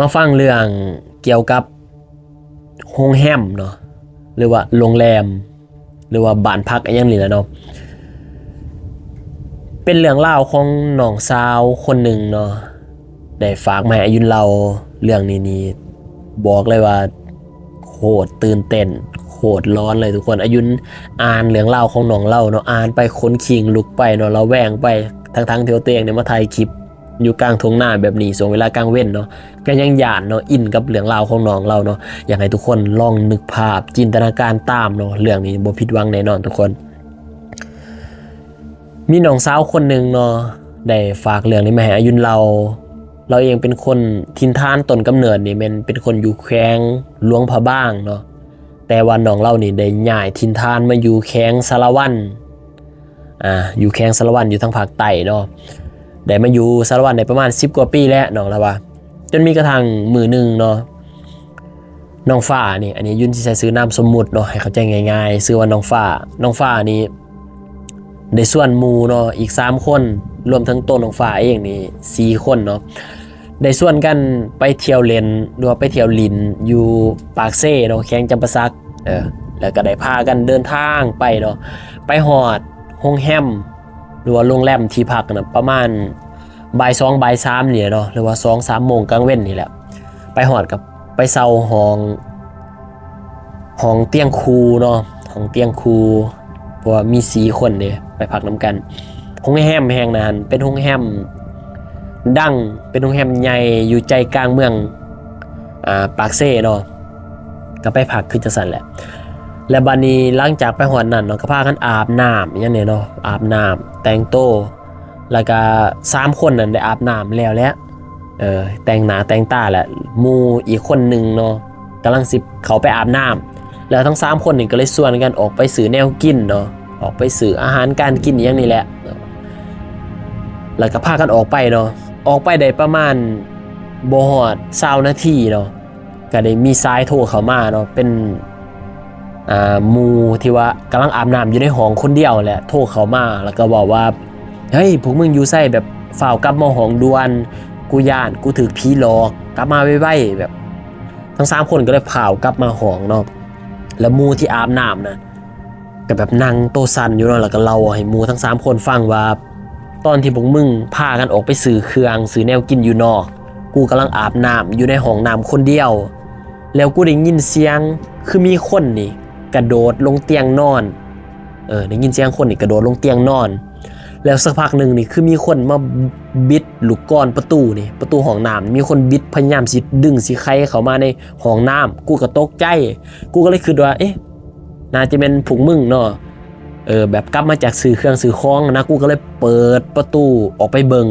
ມາຟັງເລື່ອງກ່ຽວກັບໂຮງແຮມເນາະ ຫຼືວ່າໂຮງແຮມ ຫຼືວ່າບ້ານພັກອີ່ຫຍັງນີ້ແຫຼະເນາະ. ເປັນເລື່ອງລາວຂອງນ້ອງສາວຄົນໜຶ່ງເນາະ ໄດ້ຝາກມາໃຫ້ອາຍຸນເລົ່າ. ເລື່ອງນີ້ນີ້ ບອກເລີຍວ່າໂຄດຕື່ນເຕັ້ນ ໂຄດຫຼອນເລີຍທຸກຄົນ. ອາຍຸນອ່ານເລື່ອງລາວຂອງນ້ອງລາວເນາະ ອ່ານໄປຂົນຄີງລຸກໄປເນາະ ລະແວງໄປ ທັງໆທີ່ວ່າຕົວເອງໄດ້ມາຖ່າຍຄລິບຢູ່ກາງທົ່ງນາແບບນີ້ ຊ່ວງເວລາກາງເວັນເນາະ ກໍຍັງຢ້ານເນາະ ອິນກັບເລື່ອງລາວຂອງນ້ອງລາວເນາະ. ຢາກໃຫ້ທຸກຄົນລອງນຶກພາບ ຈິນຕະນາການຕາມເນາະ ເລື່ອງນີ້ບໍ່ຜິດຫວັງແນ່ນອນທຸກຄົນ. ມີນ້ອງສາວຄົນໜຶ່ງເນາະ ໄດ້ຝາກເລື່ອງນີ້ມາໃຫ້ອາຍຸນເລົ່າ. ລາວເອງເປັນຄົນຖິ່ນຖານຕົ້ນກຳເນີດນີ້ແມ່ນເປັນຄົນຢູ່ແຂວງຫຼວງພະບາງເນາະ ແຕ່ວ່ານ້ອງລາວນີ້ໄດ້ຍ້າຍຖິ່ນຖານມາຢູ່ແຂວງສາລະວັນ ອ່າ ຢູ່ແຂວງສາລະວັນ ຢູ່ທາງພາກໃຕ້ເນາະ. ໄດ້ມາຢູ່ສາລະວັນໄດ້ປະມານສິບກວ່າປີແລ້ວ ນ້ອງລາວວ່າ. ຈົນມີກະທັ່ງມື້ໜຶ່ງເນາະ ນ້ອງຟ້ານີ້ ອັນນີ້ອາຍຸນຊິໃຊ້ຊື່ນາມສົມມຸດເນາະ ໃຫ້ເຂົ້າໃຈງ່າຍໆ ຊື່ວ່ານ້ອງຟ້າ. ນ້ອງຟ້ານີ້ໄດ້ຊວນໝູ່ເນາະ ອີກສາມຄົນ ລວມເຖິງໂຕນ້ອງຟ້າເອງນີ້ສີ່ຄົນເນາະ ໄດ້ຊວນກັນໄປທ່ຽວຫຼິ້ນ ຫຼືວ່າໄປທ່ຽວຫຼິ້ນຢູ່ປາກເຊເນາະ ແຂວງຈຳປາສັກ. ເອີ ແລ້ວກໍໄດ້ພາກັນເດີນທາງໄປເນາະ ໄປຮອດໂຮງແຮມ ຫຼືວ່າໂຮງແຮມທີ່ພັກນະ ປະມານບ່າຍສອງ ບ່າຍສາມນີ້ແຫຼະເນາະ ຫຼືວ່າສອງສາມໂມງກາງເວັນນີ້ແຫຼະ. ໄປຮອດກໍໄປເຊົ່າຫ້ອງ ຫ້ອງຕຽງຄູ່ເນາະ ຫ້ອງຕຽງຄູ່ ເພາະວ່າມີສີ່ຄົນເດ້ ໄປພັກນຳກັນ. ໂຮງແຮມແຫ່ງນັ້ນເປັນໂຮງແຮມດັງ ເປັນໂຮງແຮມໃຫຍ່ຢູ່ໃຈກາງເມືອງ ອ່າ ປາກເຊເນາະ ກໍໄປພັກຄືຈັ່ງຊັ້ນແຫຼະ. ແລ້ວບາດນີ້ຫຼັງຈາກໄປຮອດນັ້ນເນາະ ກໍພາກັນອາບນ້ຳອີ່ຫຍັງນີ້ເນາະ ອາບນ້ຳແຕ່ງໂຕ ແລ້ວກໍສາມຄົນນັ້ນໄດ້ອາບນ້ຳແລ້ວແຫຼະ ເອີ ແຕ່ງໜ້າແຕ່ງຕາແຫຼະ ໝູ່ອີກຄົນໜຶ່ງເນາະ ກຳລັງຊິເຂົ້າໄປອາບນ້ຳ ແລ້ວທັງສາມຄົນນີ້ກໍເລີຍຊວນກັນອອກໄປຊື້ແນວກິນເນາະ ອອກໄປຊື້ອາຫານການກິນອີ່ຫຍັງນີ້ແຫຼະ. ແລ້ວກໍພາກັນອອກໄປເນາະ ອອກໄປໄດ້ປະມານບໍ່ຮອດຊາວນາທີເນາະ ກໍໄດ້ມີສາຍໂທເຂົ້າມາເນາະ ເປັນ ອ່າ ໝູ່ທີ່ວ່າກຳລັງອາບນ້ຳຢູ່ໃນຫ້ອງຄົນດຽວແຫຼະ ໂທເຂົ້າມາ ແລ້ວກໍເວົ້າວ່າ ເຮີ້ຍ ພວກມຶງຢູ່ໃສ? ແບບ ຟ້າວກັບມາຫ້ອງດ່ວນ ກູຢ້ານ ກູຖືກຜີຫຼອກ ກັບມາໄວໆ. ແບບ ທັງສາມຄົນກໍເລີຍຟ້າວກັບມາຫ້ອງເນາະ ແລ້ວໝູ່ທີ່ອາບນ້ຳນະ ກໍແບບນັ່ງໂຕສັ່ນຢູ່ເນາະ ແລ້ວກໍເລົ່າໃຫ້ໝູ່ທັງສາມຄົນຟັງວ່າ ຕອນທີ່ພວກມຶງພາກັນອອກໄປຊື້ເຄື່ອງ ຊື້ແນວກິນຢູ່ນອກ ກູກຳລັງອາບນ້ຳຢູ່ໃນຫ້ອງນ້ຳຄົນດຽວ ແລ້ວກູໄດ້ຍິນສຽງຄືມີຄົນນີ້ກະໂດດລົງຕຽງນອນ ເອີ ໄດ້ຍິນສຽງຄົນນີ້ກະໂດດລົງຕຽງນອນ ແລ້ວສັກພັກໜຶ່ງນີ້ຄືມີຄົນມາບິດລູກກອນປະຕູນີ້ ປະຕູຫ້ອງນ້ຳ ມີຄົນບິດ ພະຍາຍາມຊິດຶງຊິໄຂເຂົ້າມາໃນຫ້ອງນ້ຳ ກູກໍຕົກໃຈ ກູກໍເລີຍຄິດວ່າ ເອະ ໜ້າຈະແມ່ນພວກມຶງເນາະ ເອີ ແບບກັບມາຈາກຊື້ເຄື່ອງຊື້ຂອງນະ ກູກໍເລີຍເປີດປະຕູອອກໄປເບິ່ງ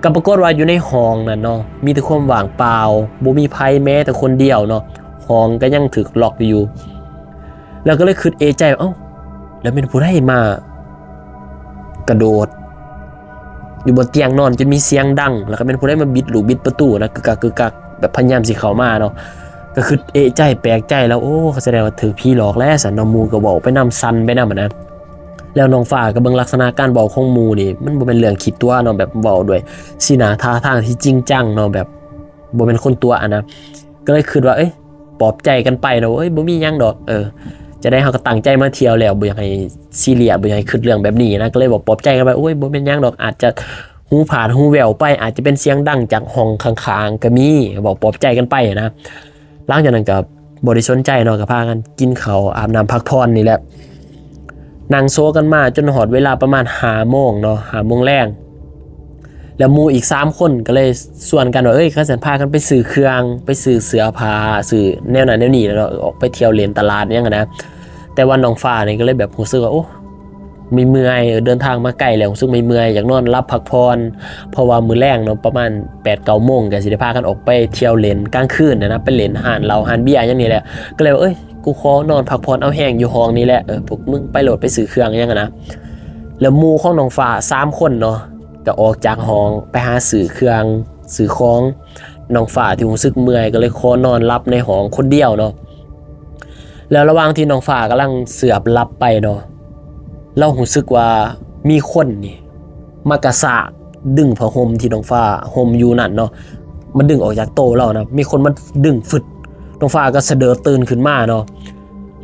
ກໍປາກົດວ່າຢູ່ໃນຫ້ອງນັ້ນເນາະ ມີແຕ່ຄວາມວ່າງເປົ່າ ບໍ່ມີໃຜແມ້ແຕ່ຄົນດຽວເນາະ ຫ້ອງກໍຍັງຖືກລັອກຢູ່ ແລ້ວກໍເລີຍຄິດເອະໃຈວ່າ ເອົ້າ ແລ້ວແມ່ນຜູ້ໃດມາກະໂດດຢູ່ບົນຕຽງນອນ ຈົນມີສຽງດັງ ແລ້ວກໍແມ່ນຜູ້ໃດມາບິດລູກບິດປະຕູນະ ກຶກກັກກຶກກັກ ແບບພະຍາຍາມຊິເຂົ້າມາເນາະ ກໍຄິດເອະໃຈແປກໃຈແລ້ວ ໂອ້ ສະແດງວ່າຖືກຜີຫຼອກແລ້ວຊັ້ນເນາະ ໝູ່ກໍເວົ້າໄປນຳ ສັ່ນໄປນຳຫັ້ນນະ. ແລ້ວນ້ອງຟ້າກໍເບິ່ງລັກສະນະການເວົ້າຂອງໝູ່ນີ້ ມັນບໍ່ແມ່ນເລື່ອງຂີ້ຕົວະເນາະ ແບບເວົ້າດ້ວຍສີໜ້າທ່າທາງທີ່ຈິງຈັງເນາະ ແບບບໍ່ແມ່ນຄົນຕົວະຫັ້ນນະ ກໍເລີຍຄິດວ່າ ເອີຍ ປອບໃຈກັນໄປເນາະ ເອີຍ ບໍ່ມີຫຍັງດອກ ເອີ ຈັ່ງໃດເຮົາກໍຕັ້ງໃຈມາທ່ຽວແລ້ວ ບໍ່ຢາກໃຫ້ຊີຣຽສ ບໍ່ຢາກໃຫ້ຄິດເລື່ອງແບບນີ້ນະ ກໍເລີຍເວົ້າປອບໃຈກັນໄປ ໂອ້ຍ ບໍ່ແມ່ນຫຍັງດອກ ອາດຈະຫູຜາດຫູແວ່ວໄປ ອາດຈະເປັນສຽງດັງຈາກຫ້ອງຂ້າງໆກໍມີ ເວົ້າປອບໃຈກັນໄປນະ. ຫຼັງຈາກນັ້ນກໍບໍ່ໄດ້ສົນໃຈເນາະ ກໍພາກັນກິນເຂົ້າ ອາບນ້ຳ ພັກຜ່ອນນີ້ແຫຼະ ນັ່ງໂຊກັນມາຈົນຮອດເວລາປະມານຫ້າໂມງເນາະ ຫ້າໂມງແລງ ແລ້ວໝູ່ອີກສາມຄົນກໍເລີຍຊວນກັນວ່າ ເອີຍ ຄັນຊັ້ນພາກັນໄປຊື້ເຄື່ອງ ໄປຊື້ເສື້ອຜ້າ ຊື້ແນວນັ້ນແນວນີ້ເນາະ ອອກໄປທ່ຽວຫຼິ້ນຕະຫຼາດຫຍັງຫັ້ນນະ ແຕ່ວ່ານ້ອງຟ້ານີ້ກໍເລີຍແບບຮູ້ສຶກວ່າ ໂອ້ ເມື່ອຍໆ ເດີນທາງມາໄກແລ້ວ ຮູ້ສຶກເມື່ອຍໆ ຢາກນອນຫຼັບພັກຜ່ອນ ເພາະວ່າມື້ແລງເນາະ ປະມານແປດເກົ້າໂມງ ກໍຊິໄດ້ພາກັນອອກໄປທ່ຽວຫຼິ້ນກາງຄືນຫັ້ນນະ ໄປຫຼິ້ນຮ້ານເຫຼົ້າຮ້ານເບຍຫຍັງນີ້ແຫຼະ ກໍເລີຍວ່າ ເອີຍ ກູຂໍນອນພັກຜ່ອນເອົາແຮງຢູ່ຫ້ອງນີ້ແຫຼະ ເອີ ພວກມຶງໄປໂລດ ໄປຊື້ເຄື່ອງຫຍັງຫັ້ນນະ. ແລ້ວໝູ່ຂອງນ້ອງຟ້າສາມຄົນເນາະ ກໍອອກຈາກຫ້ອງໄປຫາຊື້ເຄື່ອງຊື້ຂອງ ນ້ອງຟ້າທີ່ຮູ້ສຶກເມື່ອຍກໍເລີຍຂໍນອນຫຼັບໃນຫ້ອງຄົນດຽວເນາະ. ແລ້ວລະຫວ່າງທີ່ນ້ອງຟ້າກຳລັງເຊື່ອບຫຼັບໄປເນາະ ລາວຮູ້ສຶກວ່າມີຄົນນີ້ມາກະຊາກດຶງຜ້າຫົ່ມທີ່ນ້ອງຟ້າຫົ່ມຢູ່ນັ້ນເນາະ ມັນດຶງອອກຈາກໂຕລາວນະ ມີຄົນມາດຶງຟຶດ ນ້ອງຟ້າກໍສະເດີດຕື່ນຂຶ້ນມາເນາະ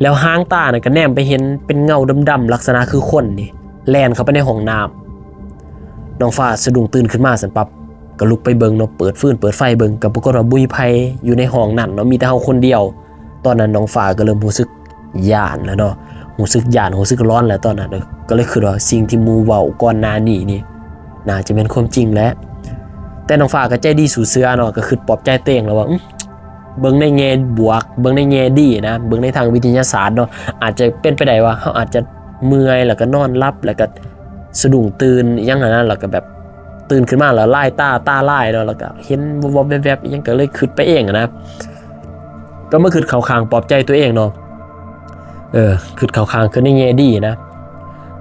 ແລ້ວຫາງຕານະກໍແນມໄປເຫັນເປັນເງົາດຳໆ ລັກສະນະຄືຄົນນີ້ ແລ່ນເຂົ້າໄປໃນຫ້ອງນ້ຳ. ນ້ອງຟ້າສະດຸ້ງຕື່ນຂຶ້ນມາຊັ້ນປັບ ກໍລຸກໄປເບິ່ງເນາະ ເປີດຟືນເປີດໄຟເບິ່ງ ກໍປາກົດວ່າບໍ່ມີໃຜຢູ່ໃນຫ້ອງນັ້ນເນາະ ມີແຕ່ເຮົາຄົນດຽວ. ຕອນນັ້ນນ້ອງຟ້າກໍເລີ່ມຮູ້ສຶກຢ້ານແລ້ວເນາະ ຮູ້ສຶກຢ້ານ ຮູ້ສຶກຫຼອນແລ້ວຕອນນັ້ນ ກໍເລີຍຄິດວ່າສິ່ງທີ່ໝູ່ເວົ້າກ່ອນໜ້ານີ້ນີ້ ໜ້າຈະແມ່ນຄວາມຈິງແຫຼະ. ແຕ່ນ້ອງຟ້າກໍໃຈດີສູ້ເສືອເນາະ ກໍຄິດປອບໃຈຕົວເອງແລ້ວວ່າ ອື ເບິ່ງໃນແງ່ບວກ ເບິ່ງໃນແງ່ດີນະ ເບິ່ງໃນທາງວິທະຍາສາດເນາະ ອາດຈະເປັນໄປໄດ້ວ່າເຮົາອາດຈະເມື່ອຍ ແລ້ວກໍນອນຫຼັບ ແລ້ວກໍສະດຸ້ງຕື່ນອີ່ຫຍັງຫັ້ນນະ ແລ້ວກໍແບບຕື່ນຂຶ້ນມາແລ້ວລາຍຕາ ຕາລາຍເນາະ ແລ້ວກໍເຫັນວັບໆແວບໆອີ່ຫຍັງ ກໍເລີຍຄິດໄປເອງນະ ກໍມາຄິດເຂົ້າຂ້າງປອບໃຈຕົວເອງເນາະ ເອີ ຄິດເຂົ້າຂ້າງ ຄິດໃນແງ່ດີນະ.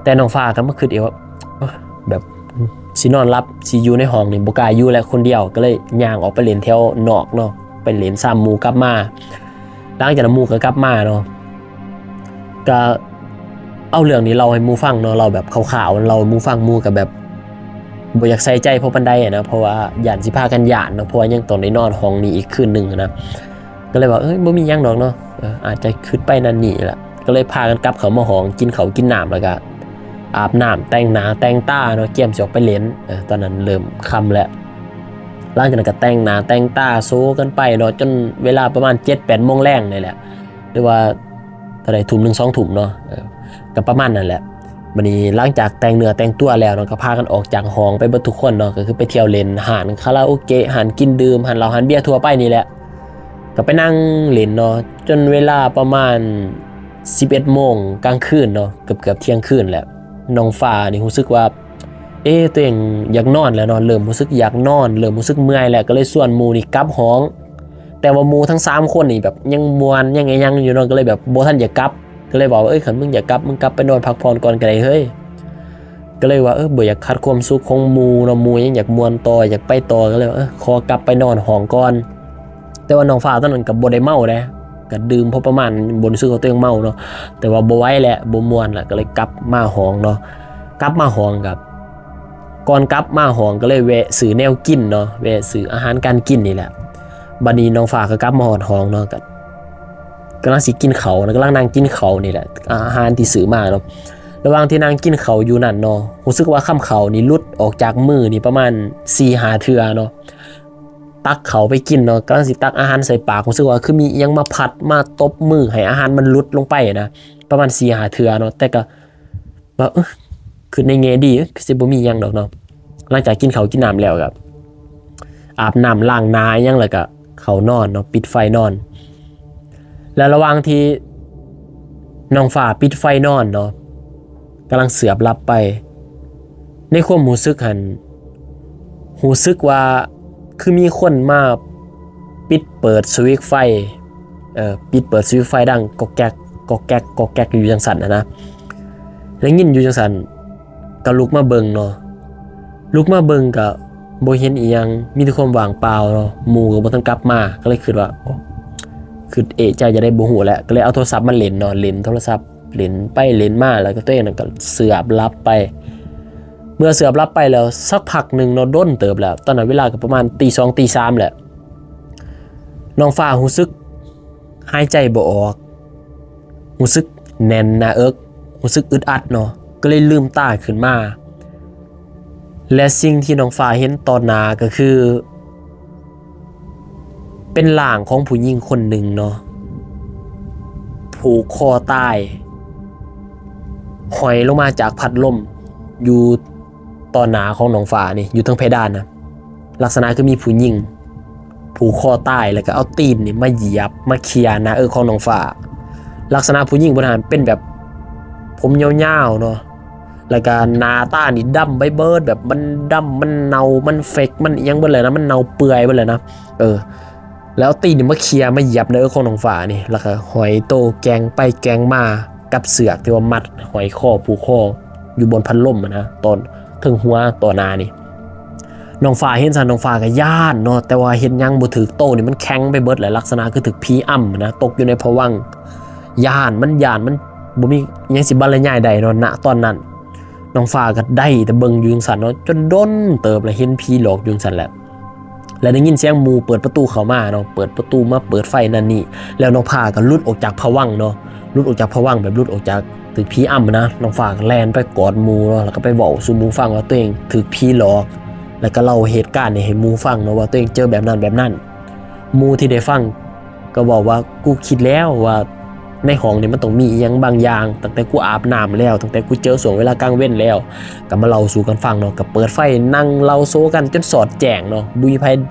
ແຕ່ນ້ອງຟ້າກໍມາຄິດອີກວ່າ ໂອ້ຍ ແບບ ຊິນອນຫຼັບ ຊິຢູ່ໃນຫ້ອງນີ້ ບໍ່ກ້າຢູ່ແລ້ວຄົນດຽວ ກໍເລີຍຍ່າງອອກໄປຫຼິ້ນແຖວນອກເນາະ ໄປຫຼິ້ນຊ້ຳໝູ່ກັບມາ. ຫຼັງຈາກນັ້ນໝູ່ກໍກັບມາເນາະ ກໍເອົາເລື່ອງນີ້ເລົ່າໃຫ້ໝູ່ຟັງເນາະ ເລົ່າແບບຄ່າວໆ ເລົ່າໃຫ້ໝູ່ຟັງ ໝູ່ກໍແບບບໍ່ຢາກໃສ່ໃຈພໍປານໃດນະ ເພາະວ່າຢ້ານຊິພາກັນຢ້ານເນາະ ເພາະວ່າຍັງຕ້ອງໄດ້ນອນຫ້ອງນີ້ອີກຄືນໜຶ່ງນະ. ກໍເລີຍວ່າ ເອີຍ ບໍ່ມີຫຍັງດອກເນາະ ເອີ ອາດຈະຄິດໄປນັ້ນນີ້ລະ. ກໍເລີຍພາກັນກັບເຂົ້າມາຫ້ອງ ກິນເຂົ້າກິນນ້ຳ ແລ້ວກໍອາບນ້ຳ ແຕ່ງໜ້າແຕ່ງຕາເນາະ ກຽມຊິອອກໄປຫຼິ້ນ ເອີ ຕອນນັ້ນເລີ່ມຄ່ຳແລ້ວ. ຫຼັງຈາກນັ້ນກໍແຕ່ງໜ້າແຕ່ງຕາໂຊກັນໄປເນາະ ຈົນເວລາປະມານເຈັດແປດໂມງແລງນີ້ແຫຼະ ຫຼືວ່າເທົ່າໃດ ທຸ່ມໜຶ່ງ ສອງທຸ່ມເນາະ ເອີ ກໍປະມານນັ້ນແຫຼະ. ບາດນີ້ຫຼັງຈາກແຕ່ງເນື້ອແຕ່ງຕົວແລ້ວເນາະ ກໍພາກັນອອກຈາກຫ້ອງໄປເບິດທຸກຄົນເນາະ ກໍຄືໄປທ່ຽວຫຼິ້ນຮ້ານຄາຣາໂອເກະ ຮ້ານກິນດື່ມ ຮ້ານເຫຼົ້າຮ້ານເບຍທົ່ວໄປນີ້ແຫຼະ. ກໍໄປນັ່ງຫຼິ້ນເນາະ ຈົນເວລາປະມານສິບເອັດໂມງກາງຄືນເນາະ ເກືອບໆທ່ຽງຄືນແຫຼະ. ນ້ອງຟ້ານີ້ຮູ້ສຶກວ່າ ເອ ຕົວເອງຢາກນອນແລ້ວເນາະ ເລີ່ມຮູ້ສຶກຢາກນອນ ເລີ່ມຮູ້ສຶກເມື່ອຍແລ້ວ ກໍເລີຍຊວນໝູ່ນີ້ກັບຫ້ອງ. ແຕ່ວ່າໝູ່ທັງສາມຄົນນີ້ແບບຍັງມ່ວນ ຍັງອີ່ຫຍັງຢູ່ເນາະ ກໍເລີຍແບບບໍ່ທັນຢາກກັບ ກໍເລີຍເວົ້າວ່າ ເອີຍ ຄັນມຶງຢາກກັບ ມຶງກັບໄປນອນພັກຜ່ອນກ່ອນກໍໄດ້ເຮີ້ຍ. ກໍເລີຍວ່າ ເອີ ບໍ່ຢາກຂັດຄວາມສຸກຂອງໝູ່ເນາະ ໝູ່ຍັງຢາກມ່ວນຕໍ່ ຢາກໄປຕໍ່ ກໍເລີຍວ່າ ເອີ ຂໍກັບໄປນອນຫ້ອງກ່ອນ. ແຕ່ວ່ານ້ອງຟ້າຕອນນັ້ນກໍບໍ່ໄດ້ເມົາເດ້ ກໍດື່ມພໍປະມານ ບໍ່ຮູ້ສຶກວ່າຕົວເອງເມົາເນາະ ແຕ່ວ່າບໍ່ໄຫວແລ້ວ ບໍ່ມ່ວນແລ້ວ ກໍເລີຍກັບມາຫ້ອງເນາະ. ກັບມາຫ້ອງ ກໍ ກ່ອນກັບມາຫ້ອງກໍເລີຍແວະຊື້ແນວກິນເນາະ ແວະຊື້ອາຫານການກິນນີ້ແຫຼະ. ບັດນີ້ນ້ອງຟ້າກໍກັບມາຮອດຫ້ອງເນາະ ກໍກຳລັງຊິກິນເຂົ້ານະ ກຳລັງນັ່ງກິນເຂົ້ານີ້ແຫຼະ ອາຫານທີ່ຊື້ມາເນາະ. ລະຫວ່າງທີ່ນັ່ງກິນເຂົ້າຢູ່ນັ້ນເນາະ ຮູ້ສຶກວ່າຄຳເຂົ້ານີ້ຫຼຸດອອກຈາກມືນີ້ປະມານສີ່ຫ້າເທື່ອເນາະ. ຕັກເຂົ້າໄປກິນເນາະ ກຳລັງຊິຕັກອາຫານໃສ່ປາກ ຮູ້ສຶກວ່າຄືມີອີ່ຫຍັງມາພັດ ມາຕົບມືໃຫ້ອາຫານມັນຫຼຸດລົງໄປນະ ປະມານສີ່ຫ້າເທື່ອເນາະ. ແຕ່ກໍ ວ່າ ເອີ ຄິດໃນແງ່ດີ ເອີ ຄືຊິບໍ່ມີຫຍັງດອກເນາະ. ຫຼັງຈາກກິນເຂົ້າກິນນ້ຳແລ້ວກໍອາບນ້ຳລ້າງໜ້າອີ່ຫຍັງ ແລ້ວກໍເຂົ້ານອນເນາະ ປິດໄຟນອນ. ແລະ ລະຫວ່າງທີ່ນ້ອງຟ້າປິດໄຟນອນເນາະ ກຳລັງເຊືອບຫຼັບໄປ ໃນຄວາມຮູ້ສຶກຫັ້ນ ຮູ້ສຶກວ່າຄືມີຄົນມາປິດເປີດສະວິດໄຟ ເອີ ປິດເປີດສະວິດໄຟດັງກອກແກກ ກອກແກກ ກອກແກກຢູ່ຈັ່ງຊັ້ນຫັ້ນນະ. ໄດ້ຍິນຢູ່ຈັ່ງຊັ້ນ ກໍລຸກມາເບິ່ງເນາະ ລຸກມາເບິ່ງກໍບໍ່ເຫັນອີ່ຫຍັງ ມີແຕ່ຄວາມວ່າງເປົ່າເນາະ ໝູ່ກໍບໍ່ທັນກັບມາ ກໍເລີຍຄິດວ່າ ໂອ້ ຄິດເອະໃຈຈັ່ງໃດບໍ່ຮູ້ແຫຼະ ກໍເລີຍເອົາໂທລະສັບມາຫຼິ້ນເນາະ ຫຼິ້ນໂທລະສັບ ຫຼິ້ນໄປຫຼິ້ນມາ ແລ້ວກໍຕົວເອງນັ້ນກໍເຊືອບຫຼັບໄປ. ເມື່ອເຊືອບຫຼັບໄປແລ້ວ ສັກພັກໜຶ່ງເນາະ ດົນເຕີບແລ້ວ ຕອນນັ້ນເວລາກໍປະມານຕີສອງ ຕີສາມແຫຼະ ນ້ອງຟ້າຮູ້ສຶກຫາຍໃຈບໍ່ອອກ ຮູ້ສຶກແໜ້ນໜ້າເອິກ ຮູ້ສຶກອຶດອັດເນາະ ກໍເລີຍລືມຕາຂຶ້ນມາ ແລະ ສິ່ງທີ່ນ້ອງຟ້າເຫັນຕໍ່ໜ້າກໍຄື ເປັນຮ່າງຂອງຜູ້ຍິງຄົນໜຶ່ງເນາະ ຜູກຄໍຕາຍ ຫ້ອຍລົງມາຈາກພັດລົມ ຢູ່ຕໍ່ໜ້າຂອງນ້ອງຟ້ານີ້ ຢູ່ເທິງເພດານນະ. ລັກສະນະຄືມີຜູ້ຍິງຜູກຄໍຕາຍ ແລ້ວກໍເອົາຕີນນີ້ມາຢຽບ ມາເຂ່ຍໜ້າເອິກຂອງນ້ອງຟ້າ. ລັກສະນະຜູ້ຍິງຜູ້ນັ້ນເປັນແບບຜົມຍາວໆເນາະ ແລ້ວກໍໜ້າຕານີ້ດຳໄປເບີດ ແບບມັນດຳ ມັນເນົ່າ ມັນເຟກ ມັນອີ່ຫຍັງເບີດແຫຼະນະ ມັນເນົ່າເປື່ອຍເບີດແຫຼະນະ ເອີ. ແລ້ວຕີນນີ້ມາເຂ່ຍ ມາຢຽບໃນເອິກຂອງນ້ອງຟ້ານີ້ ແລ້ວກໍຫ້ອຍໂຕແກວ່ງໄປແກວ່ງມາກັບເຊືອກທີ່ວ່າມັດຫ້ອຍຄໍ ຜູກຄໍຢູ່ບ່ອນພັດລົມຫັ້ນນະ ຕອນເທິງຫົວຕໍ່ໜ້ານີ້. ນ້ອງຟ້າເຫັນຊັ້ນ ນ້ອງຟ້າກໍຢ້ານເນາະ ແຕ່ວ່າເຮັດຫຍັງບໍ່ຖືກ ໂຕນີ້ມັນແຂງໄປເບິດແຫຼະ ລັກສະນະຄືຖືກຜີອຳຫັ້ນນະ ຕົກຢູ່ໃນພະວັງ ຢ້ານ ມັນຢ້ານ ມັນບໍ່ມີຫຍັງຊິບັນລະຍາຍໄດ້ເນາະ ນະຕອນນັ້ນ. ນ້ອງຟ້າກໍໄດ້ແຕ່ເບິ່ງຢູ່ຈັ່ງຊັ້ນເນາະ ຈົນດົນເຕີບແລ້ວ ເຫັນຜີຫຼອກຢູ່ຈັ່ງຊັ້ນແຫຼະ. ແລະໄດ້ຍິນສຽງໝູ່ເປີດປະຕູເຂົ້າມາເນາະ ເປີດປະຕູມາເປີດໄຟນັ້ນນີ້ ແລ້ວນ້ອງຟ້າກໍຫຼຸດອອກຈາກພະວັງເນາະ ຫຼຸດອອກຈາກພະວັງ ແບບຫຼຸດອອກຈາກຖືກຜີອຳນະ ນ້ອງຟ້າກໍແລ່ນໄປກອດໝູ່ເນາະ ແລ້ວກໍໄປເວົ້າສູ່ໝູ່ຟັງວ່າຕົວເອງຖືກຜີຫຼອກ ແລ້ວກໍເລົ່າເຫດການນີ້ໃຫ້ໝູ່ຟັງເນາະ ວ່າຕົວເອງເຈີແບບນັ້ນແບບນັ້ນ. ໝູ່ທີ່ໄດ້ຟັງກໍເວົ້າວ່າ ກູຄິດແລ້ວວ່າໃນຫ້ອງນີ້ມັນຕ້ອງມີອີ່ຫຍັງບາງຢ່າງ ຕັ້ງແຕ່ກູອາບນ້ຳແລ້ວ ຕັ້ງແຕ່ກູເຈີຊ່ວງເວລາກາງເວັນແລ້ວ ກໍມາເລົ່າສູ່ກັນຟັງເນາະ ກໍເປີດໄຟນັ່ງເລົ່າໂຊກັນຈົນສອດແຈ້ງເນາະ ບໍ່ມີໃຜ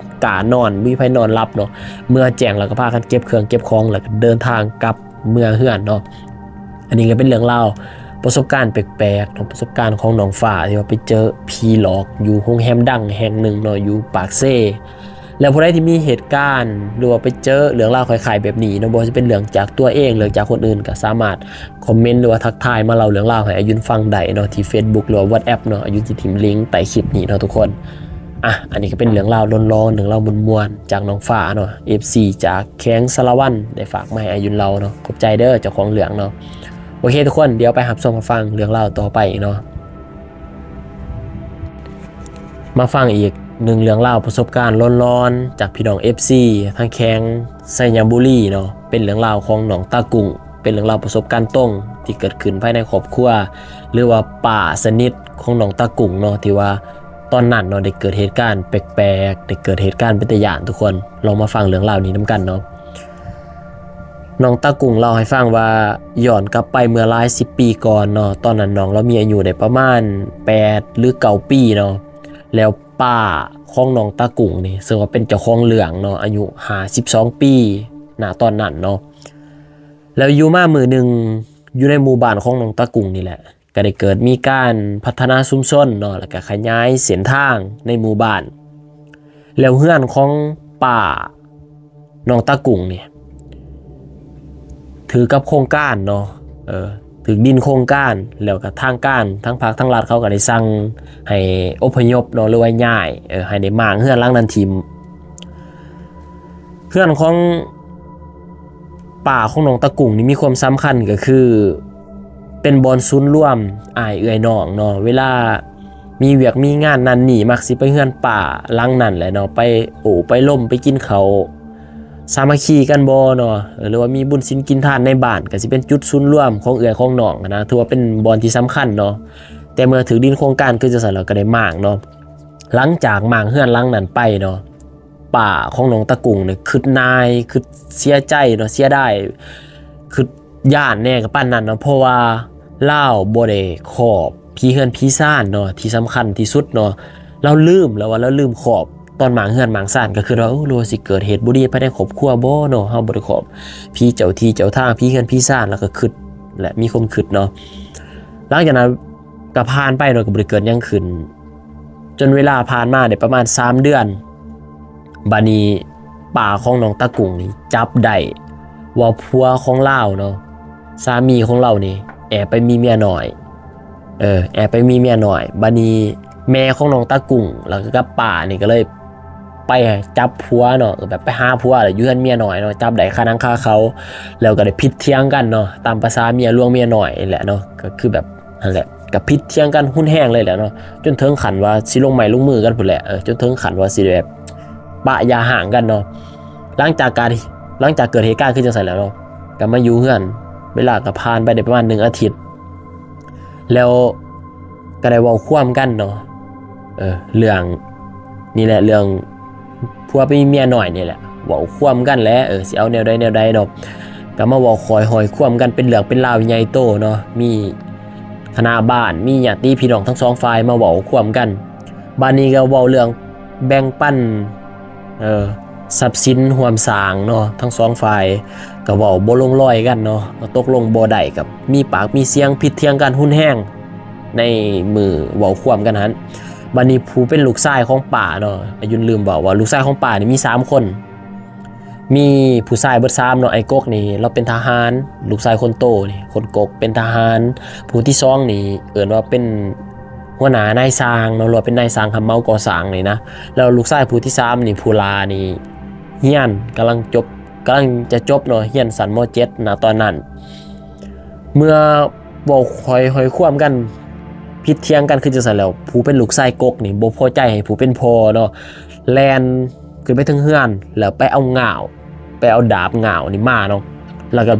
ກ້ານອນ ບໍ່ມີໃຜນອນຫຼັບເນາະ ເມື່ອແຈ້ງແລ້ວກໍພາກັນເກັບເຄື່ອງເກັບຂອງ ແລ້ວກໍເດີນທາງກັບເມືອເຮືອນເນາະ. ອັນນີ້ກໍເປັນເລື່ອງລາວປະສົບການແປກໆເນາະ ປະສົບການຂອງນ້ອງຟ້າ ທີ່ວ່າໄປເຈີຜີຫຼອກຢູ່ໂຮງແຮມດັງແຫ່ງໜຶ່ງເນາະ ຢູ່ປາກເຊ. ແລ້ວຜູ້ໃດທີ່ມີເຫດການ ຫຼືວ່າໄປເຈີເລື່ອງລາວຄ້າຍໆແບບນີ້ເນາະ ບໍ່ວ່າຈະເປັນເລື່ອງຈາກຕົວເອງ ເລື່ອງຈາກຄົນອື່ນ ກໍສາມາດຄອມເມັນ ຫຼືວ່າທັກທາຍມາເລົ່າເລື່ອງລາວໃຫ້ອາຍຸນຟັງໄດ້ເນາະ ທີ່ Facebook ຫຼືວ່າ WhatsApp ເນາະ ອາຍຸນຊິຖິ້ມລິງໃຕ້ຄລິບນີ້ເນາະທຸກຄົນ. ອ່ະ ອັນນີ້ກໍເປັນເລື່ອງລາວຫຼອນໆ ເລື່ອງລາວມ່ວນໆ ຈາກນ້ອງຟ້າເນາະ ເອັຟຊີ ຈາກແຂວງສາລະວັນ ໄດ້ຝາກມາໃຫ້ອາຍຸນເລົ່າເນາະ ຂອບໃຈເດີເຈົ້າຂອງເລື່ອງເນາະ. ໂອເຄທຸກຄົນ ດຽວໄປຮັບຊົມຮັບຟັງເລື່ອງລາວຕໍ່ໄປອີກເນາະ. ມາຟັງອີກໜຶ່ງເລື່ອງລາວປະສົບການຫຼອນໆ ຈາກພີ່ນ້ອງເອັຟຊີ ທາງແຂວງໄຊຍະບູລີເນາະ ເປັນເລື່ອງລາວຂອງນ້ອງຕາກຸ້ງ ເປັນເລື່ອງລາວປະສົບການຕົງທີ່ເກີດຂຶ້ນພາຍໃນຄອບຄົວ ຫຼືວ່າປ້າສະໜິດຂອງນ້ອງຕາກຸ້ງເນາະ ທີ່ວ່າຕອນນັ້ນເນາະ ໄດ້ເກີດເຫດການແປກໆ ໄດ້ເກີດເຫດການເປັນຕາຢ້ານ ທຸກຄົນລອງມາຟັງເລື່ອງລາວນີ້ນຳກັນເນາະ. ນ້ອງຕາກຸ້ງເລົ່າໃຫ້ຟັງວ່າ ຍ້ອນກັບໄປເມື່ອຫຼາຍສິບປີກ່ອນເນາະ ຕອນນັ້ນນ້ອງລາວມີອາຍຸໄດ້ປະມານແປດ ຫຼື ເກົ້າປີເນາະ ແລ້ວປ້າຂອງນ້ອງຕາກຸ້ງນີ້ ເຊິ່ງວ່າເປັນເຈົ້າຂອງເລື່ອງເນາະ ອາຍຸຫ້າສິບສອງປີ ນະຕອນນັ້ນເນາະ ແລ້ວຢູ່ມາມື້ໜຶ່ງ ຢູ່ໃນໝູ່ບ້ານຂອງນ້ອງຕາກຸ້ງນີ້ແຫຼະ ກໍໄດ້ເກີດມີການພັດທະນາຊຸມຊົນເນາະ ແລ້ວກໍຂະຫຍາຍເສັ້ນທາງໃນໝູ່ບ້ານ ແລ້ວເຮືອນຂອງປ້ານ້ອງຕາກຸ້ງນີ້ ຖືກກັບໂຄງການເນາະ ເອີ ຖືກດິນໂຄງການ ແລ້ວກໍທາງການ ທາງພັກ ທາງລັດ ເຂົາກໍໄດ້ສັ່ງໃຫ້ອົບພະຍົບເນາະ ຫຼືວ່າຍ້າຍ ເອີ ໃຫ້ໄດ້ມ້າງເຮືອນຫຼັງນັ້ນຖິ້ມ. ເຮືອນຂອງປ້າຂອງນ້ອງຕາກຸ້ງນີ້ມີຄວາມສຳຄັນ ກໍຄືເປັນບ່ອນສູນລວມອ້າຍເອື້ອຍນ້ອງເນາະ ເວລາມີວຽກມີງານນັ້ນນີ້ ມັກຊິໄປເຮືອນປ້າຫຼັງນັ້ນແຫຼະເນາະ ໄປໂອ້ໄປລົມ ໄປກິນເຂົ້າ ສາມັກຄີກັນບໍ່ເນາະ ເອີ ຫຼືວ່າມີບຸນສິນກິນທານໃນບ້ານ ກໍຊິເປັນຈຸດສູນລວມຂອງເອື້ອຍຂອງນ້ອງຫັ້ນນະ ຖືວ່າເປັນບ່ອນທີ່ສຳຄັນເນາະ. ແຕ່ເມື່ອຖືກດິນໂຄງການຄືຈັ່ງຊັ້ນແລ້ວ ກໍໄດ້ມ້າງເນາະ. ຫຼັງຈາກມ້າງເຮືອນຫຼັງນັ້ນໄປເນາະ ປ້າຂອງນ້ອງຕາກຸ້ງນີ້ຄຶດໜ່າຍ ຄຶດເສຍໃຈເນາະ ເສຍດາຍ ຄຶດຢ້ານແດ່ກັບປານນັ້ນເນາະ ເພາະວ່າລາວບໍ່ໄດ້ຂອບຜີເຮືອນຜີຊານເນາະ ທີ່ສຳຄັນທີ່ສຸດເນາະ ລາວລືມ ລາວວ່າລາວລືມຂອບ ຕອນມ້າງເຮືອນມ້າງຊານ ກໍຄິດວ່າ ໂອ້ ຫຼືວ່າຊິເກີດເຫດບໍ່ດີພາຍໃນຄອບຄົວບໍ່ເນາະ ເຮົາບໍ່ໄດ້ຂອບຜີເຈົ້າທີ່ເຈົ້າທາງ ຜີເຮືອນຜີຊານ ແລ້ວກໍຄິດ ແລະ ມີຄວາມຄິດເນາະ. ຫຼັງຈາກນັ້ນກໍຜ່ານໄປເນາະ ກໍບໍ່ໄດ້ເກີດຫຍັງຂຶ້ນ ຈົນເວລາຜ່ານມາໄດ້ປະມານສາມເດືອນ ບາດນີ້ປ້າຂອງນ້ອງຕາກຸ້ງນີ້ຈັບໄດ້ວ່າຜົວຂອງລາວເນາະ ສາມີຂອງລາວນີ້ແອບໄປມີເມຍນ້ອຍ ເອີ ແອບໄປມີເມຍນ້ອຍ. ບາດນີ້ແມ່ຂອງນ້ອງຕາກຸ້ງ ແລ້ວກໍກັບປ້ານີ້ກໍເລີຍໄປຈັບຜົວເນາະ ແບບໄປຫາຜົວ ແລ້ວຢູ່ເຮືອນເມຍນ້ອຍເນາະ ຈັບໄດ້ຄາໜັງຄາເຂົາ ແລ້ວກໍໄດ້ຜິດຖຽງກັນເນາະ ຕາມພາສາເມຍຫຼວງເມຍນ້ອຍນີ້ແຫຼະເນາະ ກໍຄືແບບ ຫັ້ນແຫຼະ ກໍຜິດຖຽງກັນຮຸນແຮງເລີຍແຫຼະເນາະ ຈົນເຖິງຂັ້ນວ່າຊິລົງໄມ້ລົງມືກັນພຸ້ນແຫຼະ ເອີ ຈົນເຖິງຂັ້ນວ່າຊິແບບປະຢ່າຮ້າງກັນເນາະ. ຫຼັງຈາກການ ຫຼັງຈາກເກີດເຫດການຄືຈັ່ງຊັ້ນແລ້ວເນາະ ກໍມາຢູ່ເຮືອນ ເວລາກໍຜ່ານໄປໄດ້ປະມານໜຶ່ງອາທິດ ແລ້ວກໍໄດ້ເວົ້າຄວາມກັນເນາະ ເອີ ເລື່ອງນີ້ແຫຼະ ເລື່ອງ ຜົວໄປມີເມຍນ້ອຍນີ້ແຫຼະ ເວົ້າຄວາມກັນແຫຼະ ເອີ ຊິເອົາແນວໃດແນວໃດເນາະ ກໍມາເວົ້າຄ່ອຍຫ້ອຍຄວາມກັນ ເປັນເລື່ອງເປັນລາວໃຫຍ່ໂຕເນາະ ມີຄະນະບ້ານ ມີຍາດຕິພີ່ນ້ອງທັງສອງຝ່າຍມາເວົ້າຄວາມກັນ. ບາດນີ້ກໍເວົ້າເລື່ອງແບ່ງປັນ ເອີ ຊັບສິນຮ່ວມສ້າງເນາະ ທັງສອງຝ່າຍກໍເວົ້າບໍ່ລົງລອຍກັນເນາະ ກໍຕົກລົງບໍ່ໄດ້ ກໍມີປາກມີສຽງ ຜິດຖຽງກັນຮຸນແຮງໃນມື້ເວົ້າຄວາມກັນຫັ້ນ. ບາດນີ້ຜູ້ເປັນລູກຊາຍຂອງປ້າເນາະ ອາຍຸນລືມເວົ້າວ່າລູກຊາຍຂອງປ້ານີ້ມີສາມຄົນ ມີຜູ້ຊາຍເບິດສາມເນາະ ອ້າຍກົກນີ້ລາວເປັນທະຫານ ລູກຊາຍຄົນໂຕນີ້ ຄົນກົກເປັນທະຫານ ຜູ້ທີສອງນີ້ເອີ້ນວ່າເປັນຫົວໜ້ານາຍຊ່າງເນາະ ຫຼືວ່າເປັນນາຍຊ່າງຮັບເໝົາກໍ່ສ້າງນີ້ນະ ແລ້ວລູກຊາຍຜູ້ທີສາມນີ້ ຜູ້ຫຼ້ານີ້ຮຽນກຳລັງຈົບ ກຳລັງຈະຈົບເນາະ ຮຽນຊັ້ນ ມ.ເຈັດ ນະຕອນນັ້ນ. ເມື່ອເວົ້າຄ່ອຍຫ້ອຍຄວາມກັນ ຜິດຖຽງກັນຄືຈັ່ງຊັ້ນແລ້ວ ຜູ້ເປັນລູກຊາຍກົກນີ້ບໍ່ພໍໃຈໃຫ້ຜູ້ເປັນພໍ່ເນາະ ແລ່ນ ຂຶ້ນໄປເທິງເຮືອນ ແລ້ວໄປເອົາງາວ ໄປເອົາດາບງາວນີ້ມາເນາະ ແລ້ວກໍ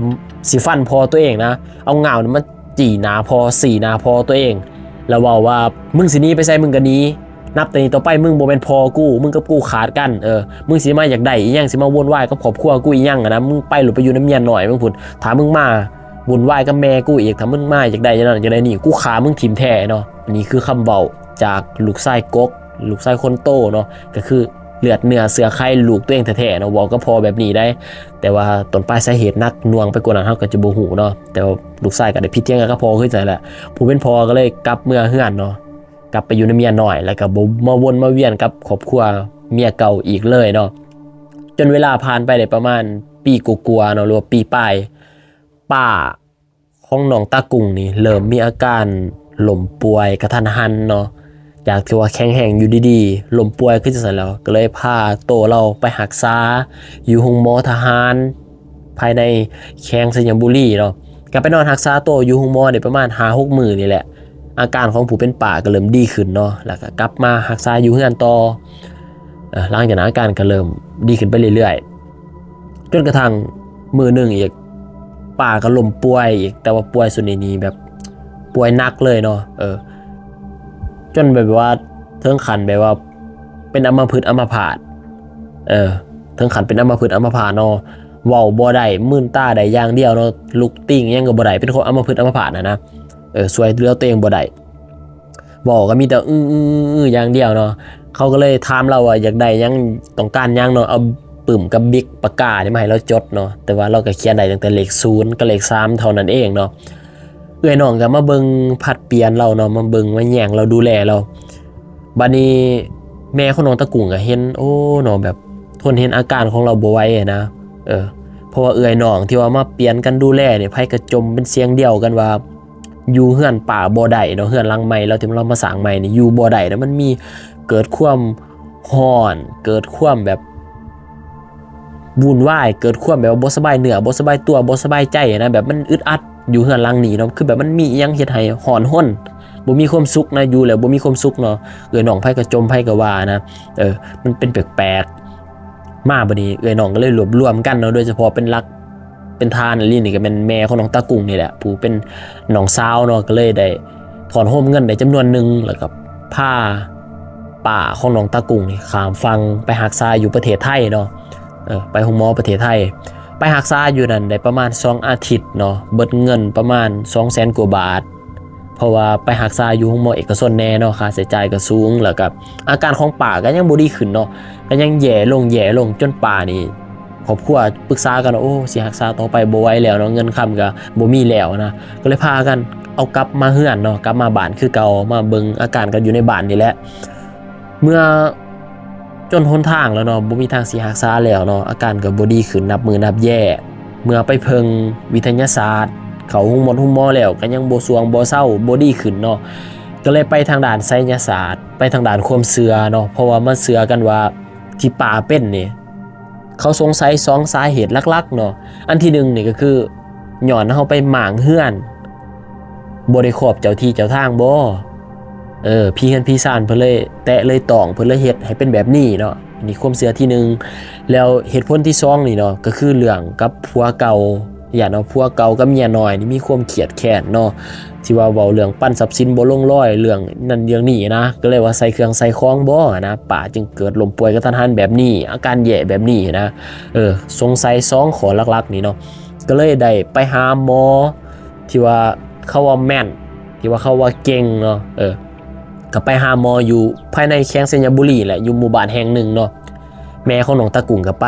ຊິຟັນພໍ່ຕົວເອງນະ ເອົາງາວນີ້ມາຈີ່ໜ້າພໍ່ ຊີ້ໜ້າພໍ່ຕົວເອງ ແລ້ວເວົ້າວ່າ ມຶງຊິໜີໄປໃສ ມຶງກໍໜີ ນັບແຕ່ນີ້ຕໍ່ໄປ ມຶງບໍ່ແມ່ນພໍ່ກູ ມຶງກັບກູຂາດກັນ ເອີ ມຶງຊິມາຢາກໄດ້ອີ່ຫຍັງ ຊິມາວຸ່ນວາຍກັບຄອບຄົວກູອີ່ຫຍັງຫັ້ນນະ ມຶງໄປໂລດ ໄປຢູ່ນຳເມຍນ້ອຍມຶງພຸ້ນ ຖ້າມຶງມາວຸ່ນວາຍກັບແມ່ກູອີກ ຖ້າມຶງມາຢາກໄດ້ຢ່າງນັ້ນຢາກໄດ້ນີ້ ກູຂ້າມຶງຖິ້ມແທ້ເນາະ. ອັນນີ້ຄືຄຳເວົ້າຈາກລູກຊາຍກົກ ລູກຊາຍຄົນໂຕເນາະ ກໍຄືເລືອດເນື້ອເຊື້ອໄຂລູກຕົວເອງແທ້ໆເນາະ ເວົ້າກັບພໍ່ແບບນີ້ໄດ໋. ແຕ່ວ່າຕົ້ນປາຍສາເຫດໜັກໜ່ວງໄປກວ່ານັ້ນ ເຮົາກໍຈະບໍ່ຮູ້ເນາະ ແຕ່ວ່າລູກຊາຍກໍໄດ້ຜິດຖຽງກັນກັບພໍ່ຄືກັນແຫຼະ. ຜູ້ເປັນພໍ່ກໍເລີຍກັບເມືອເຮືອນເນາະ ກັບໄປຢູ່ນຳເມຍນ້ອຍ ແລ້ວກໍບໍ່ມາວົນມາວຽນກັບຄອບຄົວເມຍເກົ່າອີກເລີຍເນາະ. ຈົນເວລາຜ່ານໄປໄດ້ປະມານປີກວ່າໆເນາະ ຫຼືວ່າປີປາຍ ປ້າຂອງນ້ອງຕາກຸ້ງນີ້ເລີ່ມມີອາການລົ້ມປ່ວຍກະທັນຫັນເນາະ ຈາກທີ່ວ່າແຂງແຮງຢູ່ດີໆ ລົ້ມປ່ວຍຄືຈັ່ງຊັ້ນແລ້ວ ກໍເລີຍພາໂຕລາວໄປຮັກສາຢູ່ໂຮງໝໍທະຫານ ພາຍໃນແຂວງໄຊຍະບູລີເນາະ. ກໍໄປນອນຮັກສາໂຕຢູ່ໂຮງໝໍໄດ້ປະມານຫ້າຫົກມື້ນີ້ແຫຼະ ອາການຂອງຜູ້ເປັນປ້າກໍເລີ່ມດີຂຶ້ນເນາະ ແລ້ວກໍກັບມາຮັກສາຢູ່ເຮືອນຕໍ່. ເອີ ຫຼັງຈາກນັ້ນອາການກໍເລີ່ມດີຂຶ້ນໄປເລື້ອຍໆ ຈົນກະທັ່ງມື້ໜຶ່ງອີກ ປ້າກໍລົ້ມປ່ວຍອີກ ແຕ່ວ່າປ່ວຍຊຸດນີ້ນີ້ແບບປ່ວຍໜັກເລີຍເນາະ ເອີ ຈົນແບບວ່າເຖິງຂັ້ນແບບວ່າເປັນອຳມະພຶດອຳມະພາດ ເອີ ເຖິງຂັ້ນເປັນອຳມະພຶດອຳມະພາດເນາະ ເວົ້າບໍ່ໄດ້ ມືນຕາໄດ້ຢ່າງດຽວເນາະ ລຸກຕີງຫຍັງກໍບໍ່ໄດ້ ເປັນຄົນອຳມະພຶດອຳມະພາດຫັ້ນນະ ເອີ ຊ່ວຍເຫຼືອຕົວເອງບໍ່ໄດ້ ເວົ້າກໍມີແຕ່ ອືໆໆ ຢ່າງດຽວເນາະ. ເຂົາກໍເລີຍຖາມລາວວ່າຢາກໄດ້ຫຍັງ ຕ້ອງການຫຍັງເນາະ ເອົາປຶ້ມກັບບິກປາກການີ້ມາໃຫ້ລາວຈົດເນາະ ແຕ່ວ່າລາວກໍຂຽນໄດ້ຕັ້ງແຕ່ເລກສູນກັບເລກສາມເທົ່ານັ້ນເອງເນາະ. ເອື້ອຍນ້ອງກໍມາເບິ່ງຜັດປ່ຽນລາວເນາະ ມາເບິ່ງມາແຍງລາວ ດູແລລາວ. ບາດນີ້ແມ່ຂອງນ້ອງຕາກຸ້ງກໍເຫັນ ໂອ້ ເນາະ ແບບທົນເຫັນອາການຂອງລາວບໍ່ໄຫວນະ ເອີ ເພາະວ່າເອື້ອຍນ້ອງທີ່ວ່າມາປ່ຽນກັນດູແລນີ້ ໃຜກໍຈົ່ມເປັນສຽງດຽວກັນວ່າ ຢູ່ເຮືອນປ້າບໍ່ໄດ້ເນາະ ເຮືອນຫຼັງໃໝ່ລາວທີ່ລາວມາສ້າງໃໝ່ນີ້ ຢູ່ບໍ່ໄດ້ເນາະ ມັນມີເກີດຄວາມຮ້ອນ ເກີດຄວາມແບບວຸ່ນວາຍ ເກີດຄວາມແບບວ່າບໍ່ສະບາຍເນື້ອ ບໍ່ສະບາຍຕົວ ບໍ່ສະບາຍໃຈນະ ແບບມັນອຶດອັດຢູ່ເຮືອນຫຼັງນີ້ເນາະ ຄືແບບມັນມີອີ່ຫຍັງເຮັດໃຫ້ຮ້ອນຮົນ ບໍ່ມີຄວາມສຸກນະ ຢູ່ແລ້ວບໍ່ມີຄວາມສຸກເນາະ. ເອີ ນ້ອງໃຜກໍຈົ່ມ ໃຜກໍວ່ານະ ເອີ ມັນເປັນແປກໆ ມາ. ບັດນີ້ເອື້ອຍນ້ອງກໍເລີຍລວບລວມກັນເນາະ ໂດຍສະເພາະເປັນຫຼັກເປັນຖານອີ່ຫຼີນີ້ກໍແມ່ນແມ່ຂອງນ້ອງຕາກຸ້ງນີ້ແຫຼະ ຜູ້ເປັນນ້ອງສາວເນາະ ກໍເລີຍໄດ້ຖອນໂຮມເງິນໄດ້ຈຳນວນໜຶ່ງ ແລ້ວກໍພາປ້າຂອງນ້ອງຕາກຸ້ງນີ້ຂ້າມຝັ່ງໄປຮັກສາຢູ່ປະເທດໄທເນາະ ເອີ ໄປໂຮງໝໍປະເທດໄທ ໄປຮັກສາຢູ່ນັ້ນໄດ້ປະມານສອງອາທິດເນາະ ເບິດເງິນປະມານສອງແສນກວ່າບາດ ເພາະວ່າໄປຮັກສາຢູ່ໂຮງໝໍເອກະຊົນແດ່ເນາະ ຄ່າໃຊ້ຈ່າຍກໍສູງ ແລ້ວກໍອາການຂອງປ້າກໍຍັງບໍ່ດີຂຶ້ນເນາະ ກໍຍັງແຍ່ລົງ ແຍ່ລົງ ຈົນປ້ານີ້ ຄອບຄົວປຶກສາກັນວ່າ ໂອ້ ຊິຮັກສາຕໍ່ໄປບໍ່ໄຫວແລ້ວເນາະ ເງິນຄຳກໍບໍ່ມີແລ້ວນະ ກໍເລີຍພາກັນເອົາກັບມາເຮືອນເນາະ ກັບມາບ້ານຄືເກົ່າ ມາເບິ່ງອາການກັນຢູ່ໃນບ້ານນີ້ແຫຼະ. ເມື່ອຈົນຫົນທາງແລ້ວເນາະ ບໍ່ມີທາງຊິຮັກສາແລ້ວເນາະ ອາການກໍບໍ່ດີຂຶ້ນ ນັບມື້ນັບແຍ່ ເມື່ອໄປເພິ່ງວິທະຍາສາດ ເຂົ້າໂຮງໝົດໂຮງໝໍແລ້ວ ກໍຍັງບໍ່ສ່ວງບໍ່ເຊົາ ບໍ່ດີຂຶ້ນເນາະ ກໍເລີຍໄປທາງດ້ານໄສຍະສາດ ໄປທາງດ້ານຄວາມເຊື່ອເນາະ ເພາະວ່າມັນເຊື່ອກັນວ່າທີ່ປ້າເປັນນີ້ ເຂົາສົງໄສສອງສາເຫດຫຼັກໆເນາະ ອັນທີໜຶ່ງນີ້ກໍຄືຍ້ອນເຮົາໄປມ້າງເຮືອນ ບໍ່ໄດ້ຂອບເຈົ້າທີ່ເຈົ້າທາງບໍ ເອີ ຜີເຮືອນຜີຊານເພິ່ນເລີຍແຕະເລີຍຕ້ອງ ເພິ່ນເລີຍເຮັດໃຫ້ເປັນແບບນີ້ເນາະ ອັນນີ້ຄວາມເຊື່ອທີໜຶ່ງ. ແລ້ວເຫດຜົນທີສອງນີ້ເນາະ ກໍຄືເລື່ອງກັບຜົວເກົ່າ ຢ້ານວ່າຜົວເກົ່າກັບເມຍນ້ອຍນີ້ມີຄວາມຄຽດແຄ້ນເນາະ ທີ່ວ່າເວົ້າເລື່ອງປັນຊັບສິນບໍ່ລົງລອຍ ເລື່ອງນັ້ນເລື່ອງນີ້ນະ ກໍເລີຍວ່າໃສ່ເຄື່ອງໃສ່ຂອງບໍນະ ປ້າຈຶ່ງເກີດລົ້ມປ່ວຍກະທັນຫັນແບບນີ້ ອາການແຍ່ແບບນີ້ນະ ເອີ ສົງໄສສອງຂໍ້ຫຼັກໆນີ້ເນາະ ກໍເລີຍໄດ້ໄປຫາໝໍທີ່ວ່າເຂົາວ່າແມ່ນ ທີ່ວ່າເຂົາວ່າເກັ່ງເນາະ ເອີ ກໍໄປຫາໝໍຢູ່ພາຍໃນແຂວງໄຊຍະບູລີແຫຼະ ຢູ່ໝູ່ບ້ານແຫ່ງໜຶ່ງເນາະ ແມ່ຂອງນ້ອງຕາກຸ້ງກໍໄປ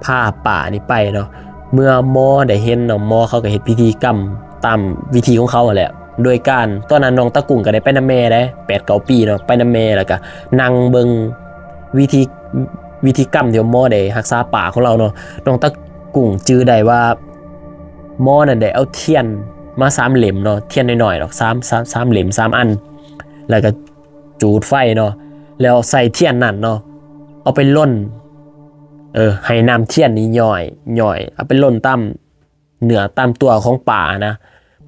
ພາປ້ານີ້ໄປເນາະ. ເມື່ອໝໍໄດ້ເຫັນເນາະ ໝໍເຂົາກໍເຮັດພິທີກຳຕາມວິທີຂອງເຂົາຫັ້ນແຫຼະ ໂດຍການ ຕອນນັ້ນນ້ອງຕາກຸ້ງກໍໄດ້ໄປນຳແມ່ເດ້ ແປດເກົ້າປີເນາະ ໄປນຳແມ່ ແລ້ວກໍນັ່ງເບິ່ງວິທີ ວິທີກຳທີ່ວ່າໝໍໄດ້ຮັກສາປ້າຂອງລາວເນາະ. ນ້ອງຕາກຸ້ງຈື່ໄດ້ວ່າໝໍນັ້ນໄດ້ເອົາທຽນມາສາມເຫຼັ້ມເນາະ ທຽນນ້ອຍໆດອກ ສາມ ສາມ ສາມເຫຼັ້ມ ສາມອັນ ແລ້ວກໍຈູດໄຟເນາະ ແລ້ວໃສ່ທຽນນັ້ນເນາະ ເອົາໄປລົນ ເອີ ໃຫ້ນ້ຳທຽນນີ້ຍ້ອຍ ຍ້ອຍ ເອົາໄປລົນຕາມ ເນື້ອຕາມຕົວຂອງປ້ານະ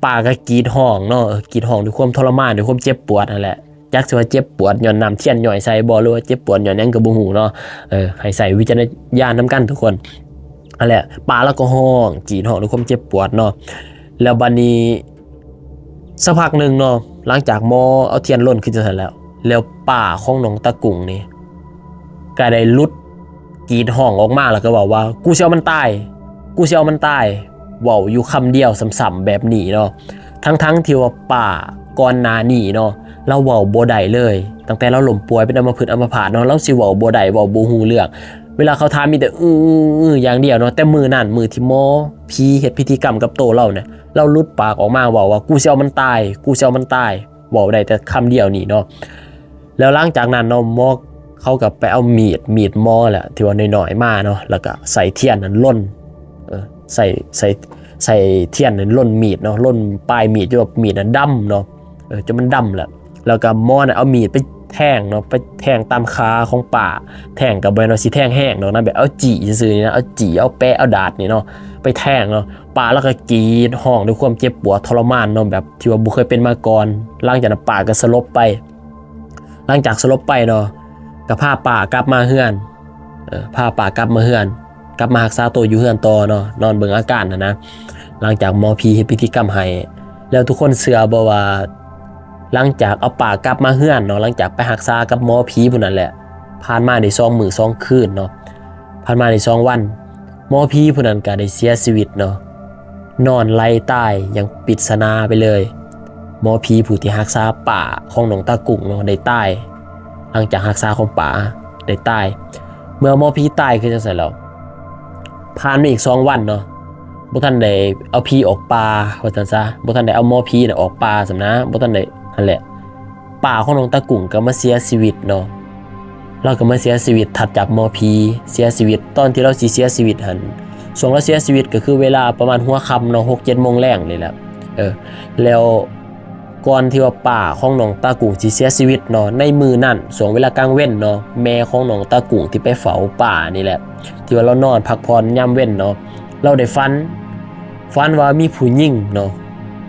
ປ້າກໍກຣີດຮ້ອງເນາະ ເອີ ກຣີດຮ້ອງດ້ວຍຄວາມທໍລະມານ ດ້ວຍຄວາມເຈັບປວດຫັ້ນແຫຼະ ຈັກຊິວ່າເຈັບປວດຍ້ອນນ້ຳທຽນຍ່ອຍໃສ່ບໍ່ ຫຼືວ່າເຈັບປວດຍ້ອນຫຍັງກໍບໍ່ຮູ້ເນາະ. ເອີ ໃຫ້ໃຊ້ວິຈາລະນະຍານນຳກັນທຸກຄົນ. ຫັ້ນແຫຼະ ປາລາວກໍຮ້ອງ ກຣີດຮ້ອງດ້ວຍຄວາມເຈັບປວດເນາະ. ແລ້ວບັດນີ້ ສັກພັກໜຶ່ງເນາະ ຫຼັງຈາກໝໍເອົາທຽນລົນຄືຈັ່ງຊັ້ນແລ້ວ ແລ້ວປາຂອງໜອງຕາກຸງນີ້ ກໍໄດ້ຫຼຸດກຣີດຮ້ອງອອກມາ ແລ້ວກໍເວົ້າວ່າ ກູຊິເອົາມັນຕາຍ ກູຊິເອົາມັນຕາຍ ເວົ້າຢູ່ຄຳດຽວຊ້ຳໆແບບນີ້ເນາະ. ທັງໆທີ່ວ່າປາກ່ອນໜ້ານີ້ເນາະ ລາວເວົ້າບໍ່ໄດ້ເລີຍ ຕັ້ງແຕ່ລາວລົ້ມປ່ວຍເປັນອຳມະພຶດອຳມະພາດເນາະ ລາວຊິເວົ້າບໍ່ໄດ້ ເວົ້າບໍ່ຮູ້ເລື່ອງ. ເວລາເຂົາຖາມມີແຕ່ ອືໆ ອືໆ ອືໆ ຢ່າງດຽວເນາະ. ແຕ່ມື້ນັ້ນ ມື້ທີ່ໝໍຜີເຮັດພິທີກຳກັບໂຕລາວນີ້ ລາວຫຼຸດປາກອອກມາເວົ້າວ່າ ກູຊິເອົາມັນຕາຍ ກູຊິເອົາມັນຕາຍ ເວົ້າໄດ້ແຕ່ຄຳດຽວນີ້ເນາະ. ແລ້ວຫຼັງຈາກນັ້ນເນາະ ໝໍເຂົາກໍໄປເອົາມີດ ມີດໝໍແຫຼະ ທີ່ວ່ານ້ອຍໆມາເນາະ ແລ້ວກໍໃສ່ທຽນນັ້ນລົນ ເອີ ໃສ່ ໃສ່ ໃສ່ທຽນນັ້ນລົນມີດເນາະ ລົນປາຍມີດ ຈົນວ່າມີດນັ້ນດຳເນາະ ເອີ ຈົນມັນດຳແຫຼະ. ແລ້ວກໍໝໍນັ້ນເອົາມີດໄປແທງເນາະ ໄປແທງຕາມຂາຂອງປາ ແທງກໍບໍ່ແມ່ນວ່າຊິແທງແຮງດອກນະ ແບບເອົາຈີ້ຊື່ໆນີ້ນະ ເອົາຈີ້ ເອົາແປະ ເອົາດາດນີ້ເນາະ ໄປແທງເນາະ. ປາລາວກໍກຣີດຮ້ອງດ້ວຍຄວາມເຈັບປວດທໍລະມານເນາະ ແບບທີ່ວ່າບໍ່ເຄີຍເປັນມາກ່ອນ. ຫຼັງຈາກນັ້ນປາກໍສະຫຼົບໄປ. ຫຼັງຈາກສະຫຼົບໄປເນາະ ກໍພາປາກັບມາເຮືອນ ເອີ ພາປາກັບມາເຮືອນ ກັບມາຮັກສາໂຕຢູ່ເຮືອນຕໍ່ເນາະ ນອນເບິ່ງອາການຫັ້ນນະ. ຫຼັງຈາກໝໍຜີເຮັດພິທີກຳໃຫ້ ແລ້ວທຸກຄົນເຊື່ອບໍ່ວ່າ ຫຼັງຈາກເອົາປາກັບມາເຮືອນເນາະ ຫຼັງຈາກໄປຮັກສາກັບໝໍຜີຜູ້ນັ້ນແຫຼະ ຜ່ານມາໄດ້ສອງມື້ສອງຄືນເນາະ ຜ່ານມາໄດ້ສອງວັນ ໝໍຜີຜູ້ນັ້ນກໍໄດ້ເສຍຊີວິດເນາະ ນອນໄຫຼຕາຍຢ່າງປິດສະໜາໄປເລີຍ. ໝໍຜີຜູ້ທີ່ຮັກສາປາຂອງໜອງຕາກຸງເນາະ ໄດ້ຕາຍ ຫຼັງຈາກຮັກສາຂອງປາໄດ້ຕາຍ. ເມື່ອໝໍຜີຕາຍຄືຈັ່ງຊັ້ນແລ້ວ ຜ່ານມາອີກສອງວັນເນາະ ບໍ່ທັນໄດ້ເອົາຜີອອກປ່າວ່າຊັ້ນຊະ ບໍ່ທັນໄດ້ເອົາໝໍຜີນະອອກປ່າຊ້ຳນະ ບໍ່ທັນໄດ້ ຫັ້ນແຫຼະ ປາຂອງໜອງຕາກຸງກໍມາເສຍຊີວິດເນາະ. ລາວກໍມາເສຍຊີວິດຖັດຈາກໝໍຜີເສຍຊີວິດ. ຕອນທີ່ລາວຊິເສຍຊີວິດຫັ້ນ ຊ່ວງລາວເສຍຊີວິດກໍຄືເວລາປະມານຫົວຄ່ຳເນາະ ຫົກເຈັດໂມງແລງນີ້ແຫຼະ ເອີ ແລ້ວ ກ່ອນທີ່ວ່າປາຂອງໜອງຕາກຸງຊິເສຍຊີວິດເນາະ ໃນມື້ນັ້ນ ຊ່ວງເວລາກາງເວັນເນາະ ແມ່ຂອງໜອງຕາກຸງທີ່ໄປເຝົ້າປານີ້ແຫຼະ ທີ່ວ່າລາວນອນພັກຜ່ອນຍາມເວັນເນາະ ລາວໄດ້ຝັນ ຝັນວ່າມີຜູ້ຍິງເນາະ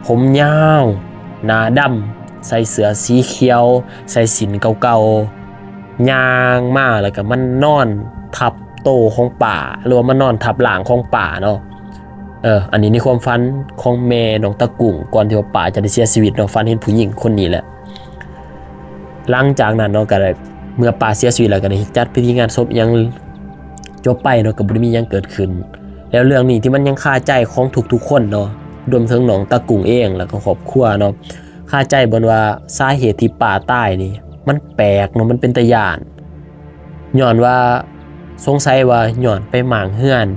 ຜົມຍາວ ໜ້າດຳ ໃສ່ເສື້ອສີຂຽວ ໃສ່ສິ້ນເກົ່າໆ ຍ່າງມາ ແລ້ວກໍມານອນທັບໂຕຂອງປາ ຫຼືວ່າມານອນທັບຮ່າງຂອງປາເນາະ. ເອີ ອັນນີ້ໃນຄວາມຝັນຂອງແມ່ນ້ອງຕາກຸງ ກ່ອນທີ່ວ່າປາຈະໄດ້ເສຍຊີວິດເນາະ ຝັນເຫັນຜູ້ຍິງຄົນນີ້ແຫຼະ. ຫຼັງຈາກນັ້ນເນາະ ກໍໄດ້ ເມື່ອປາເສຍຊີວິດແລ້ວ ກໍໄດ້ຈັດພິທີງານສົບຫຍັງຈົບໄປເນາະ ກໍບໍ່ໄດ້ມີຫຍັງເກີດຂຶ້ນ. ແລ້ວເລື່ອງນີ້ທີ່ມັນຍັງຄາໃຈຂອງທຸກໆຄົນເນາະ ລວມເຖິງນ້ອງຕາກຸງເອງ ແລ້ວກໍຄອບຄົວເນາະ ຄາໃຈບ່ອນວ່າສາເຫດທີ່ປາຕາຍນີ້ ມັນແປກເນາະ ມັນເປັນຕາຢ້ານ ຍ້ອນວ່າ ສົງໄສວ່າຍ້ອນໄປມ້າງເຮືອນ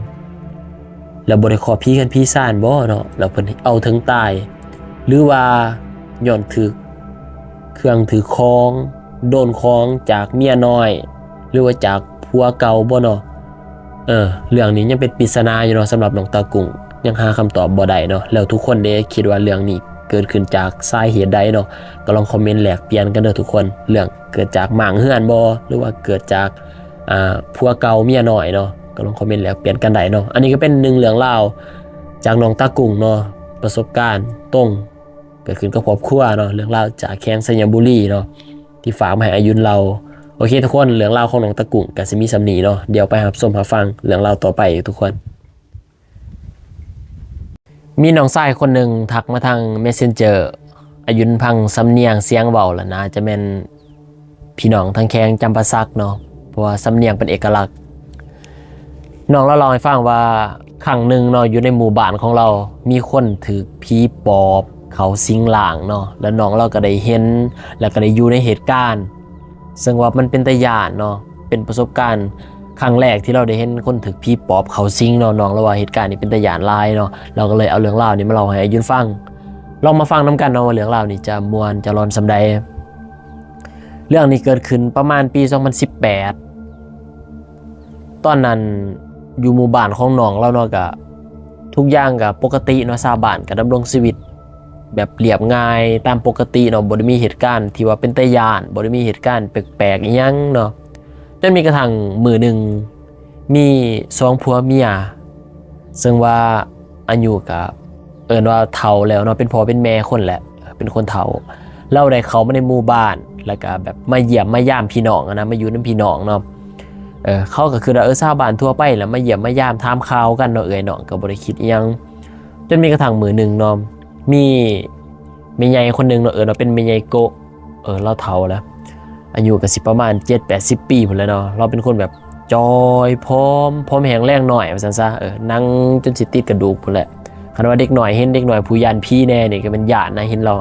ແລ້ວບໍ່ໄດ້ເຄາະຜີເຮືອນຜີຊານບໍເນາະ ແລ້ວເພິ່ນເອົາເຖິງຕາຍ ຫຼືວ່າຍ້ອນຖືກເຄື່ອງຖືກຂອງ ໂດນຂອງຈາກເມຍນ້ອຍ ຫຼືວ່າຈາກຜົວເກົ່າບໍເນາະ. ເອີ ເລື່ອງນີ້ຍັງເປັນປິດສະໜາຢູ່ເນາະ ສຳລັບນ້ອງຕາກຸງ ຍັງຫາຄຳຕອບບໍ່ໄດ້ເນາະ. ແລ້ວທຸກຄົນເດ ຄິດວ່າເລື່ອງນີ້ເກີດຂຶ້ນຈາກສາເຫດໃດເນາະ ກໍລອງຄອມເມັນແລກປ່ຽນກັນເດີທຸກຄົນ ເລື່ອງເກີດຈາກມ້າງເຮືອນບໍ ຫຼືວ່າເກີດຈາກ ອ່າ ຜົວເກົ່າເມຍນ້ອຍເນາະ ກໍລອງຄອມເມັນແລກປ່ຽນກັນໄດ້ເນາະ. ອັນນີ້ກໍເປັນໜຶ່ງເລື່ອງລາວຈາກນ້ອງຕາກຸງເນາະ ປະສົບການຕົງ ເກີດຂຶ້ນກັບຄອບຄົວເນາະ ເລື່ອງລາວຈາກແຂວງໄຊຍະບູລີເນາະ ທີ່ຝາກມາໃຫ້ອາຍຸນເລົ່າ. ໂອເຄທຸກຄົນ ເລື່ອງລາວຂອງນ້ອງຕາກຸງກໍຊິມີສ່ຳນີ້ເນາະ ດຽວໄປຮັບຊົມຮັບຟັງເລື່ອງລາວຕໍ່ໄປທຸກຄົນ. ມີນ້ອງຊາຍຄົນໜຶ່ງທັກມາທາງ Messenger ອາຍຸນຟັງສຳນຽງສຽງເວົ້າລະ ໜ້າຈະແມ່ນ ພີ່ນ້ອງທາງແຂວງຈຳປາສັກເນາະ ເພາະວ່າສຳນຽງເປັນເອກະລັກ. ນ້ອງລາວເລົ່າໃຫ້ຟັງວ່າ ຄັ້ງໜຶ່ງເນາະ ຢູ່ໃນໝູ່ບ້ານຂອງລາວ ມີຄົນຖືກຜີປອບເຂົ້າສິງຮ່າງເນາະ ແລ້ວນ້ອງລາວກໍໄດ້ເຫັນ ແລ້ວກໍໄດ້ຢູ່ໃນເຫດການ ເຊິ່ງວ່າມັນເປັນຕາຢ້ານເນາະ ເປັນປະສົບການຄັ້ງແລກທີ່ລາວໄດ້ເຫັນຄົນຖືກຜີປອບເຂົ້າສິງເນາະ. ນ້ອງລາວວ່າເຫດການນີ້ເປັນຕາຢ້ານຫຼາຍເນາະ ລາວກໍເລີຍເອົາເລື່ອງລາວນີ້ມາເລົ່າໃຫ້ອາຍຸນຟັງ. ລອງມາຟັງນຳກັນເນາະ ວ່າເລື່ອງລາວນີ້ຈະມ່ວນຈະຫຼອນສ່ຳໃດ. ເລື່ອງນີ້ເກີດຂຶ້ນປະມານປີສອງພັນສິບແປດ ຕອນນັ້ນຢູ່ໝູ່ບ້ານຂອງນ້ອງລາວເນາະ ກະທຸກຢ່າງກະປົກກະຕິເນາະ ຊາວບ້ານກະດຳລົງຊີວິດແບບລຽບງ່າຍຕາມປົກກະຕິເນາະ ບໍ່ໄດ້ມີເຫດການທີ່ວ່າເປັນຕາຢ້ານ ບໍ່ໄດ້ມີເຫດການແປກໆອີ່ຫຍັງເນາະ. ຈົນມີກະທັ່ງມື້ໜຶ່ງ ມີສອງຜົວເມຍ ເຊິ່ງວ່າອາຍຸກະເອີ້ນວ່າເຖົ້າແລ້ວເນາະ ເປັນພໍ່ເປັນແມ່ຄົນແຫຼະ ເປັນຄົນເຖົ້າ ລາວໄດ້ເຂົ້າມາໃນໝູ່ບ້ານ ແລ້ວກໍແບບມາຢ້ຽມມາຢາມພີ່ນ້ອງຫັ້ນນະ ມາຢູ່ນຳພີ່ນ້ອງເນາະ. ເອີ ເຂົາກໍຄືວ່າ ເອີ ຊາວບ້ານທົ່ວໄປລະ ມາຢ້ຽມມາຢາມ ຖາມຂ່າວກັນເນາະເອື້ອຍນ້ອງ ກໍບໍ່ໄດ້ຄິດອີ່ຫຍັງ. ຈົນມີກະທັ່ງມື້ໜຶ່ງເນາະ ມີແມ່ໃຫຍ່ຄົນໜຶ່ງເນາະ ເອີ້ນວ່າເປັນແມ່ໃຫຍ່ໂກະ ເອີ ລາວເຖົ້າແລ້ວ ອາຍຸກໍຊິປະມານເຈັດແປດສິບປີພຸ້ນແຫຼະເນາະ. ລາວເປັນຄົນແບບຈ່ອຍ ຜອມ ຜອມແຫ້ງແຮງໜ້ອຍວ່າຊັ້ນຊະ ເອີ ໜັງຈົນຊິຕິດກະດູກພຸ້ນແຫຼະ. ຄັນວ່າເດັກນ້ອຍເຫັນ ເດັກນ້ອຍຜູ້ຢ້ານຜີແດ່ນີ້ກໍແມ່ນຢ້ານນະ ເຫັນລາວ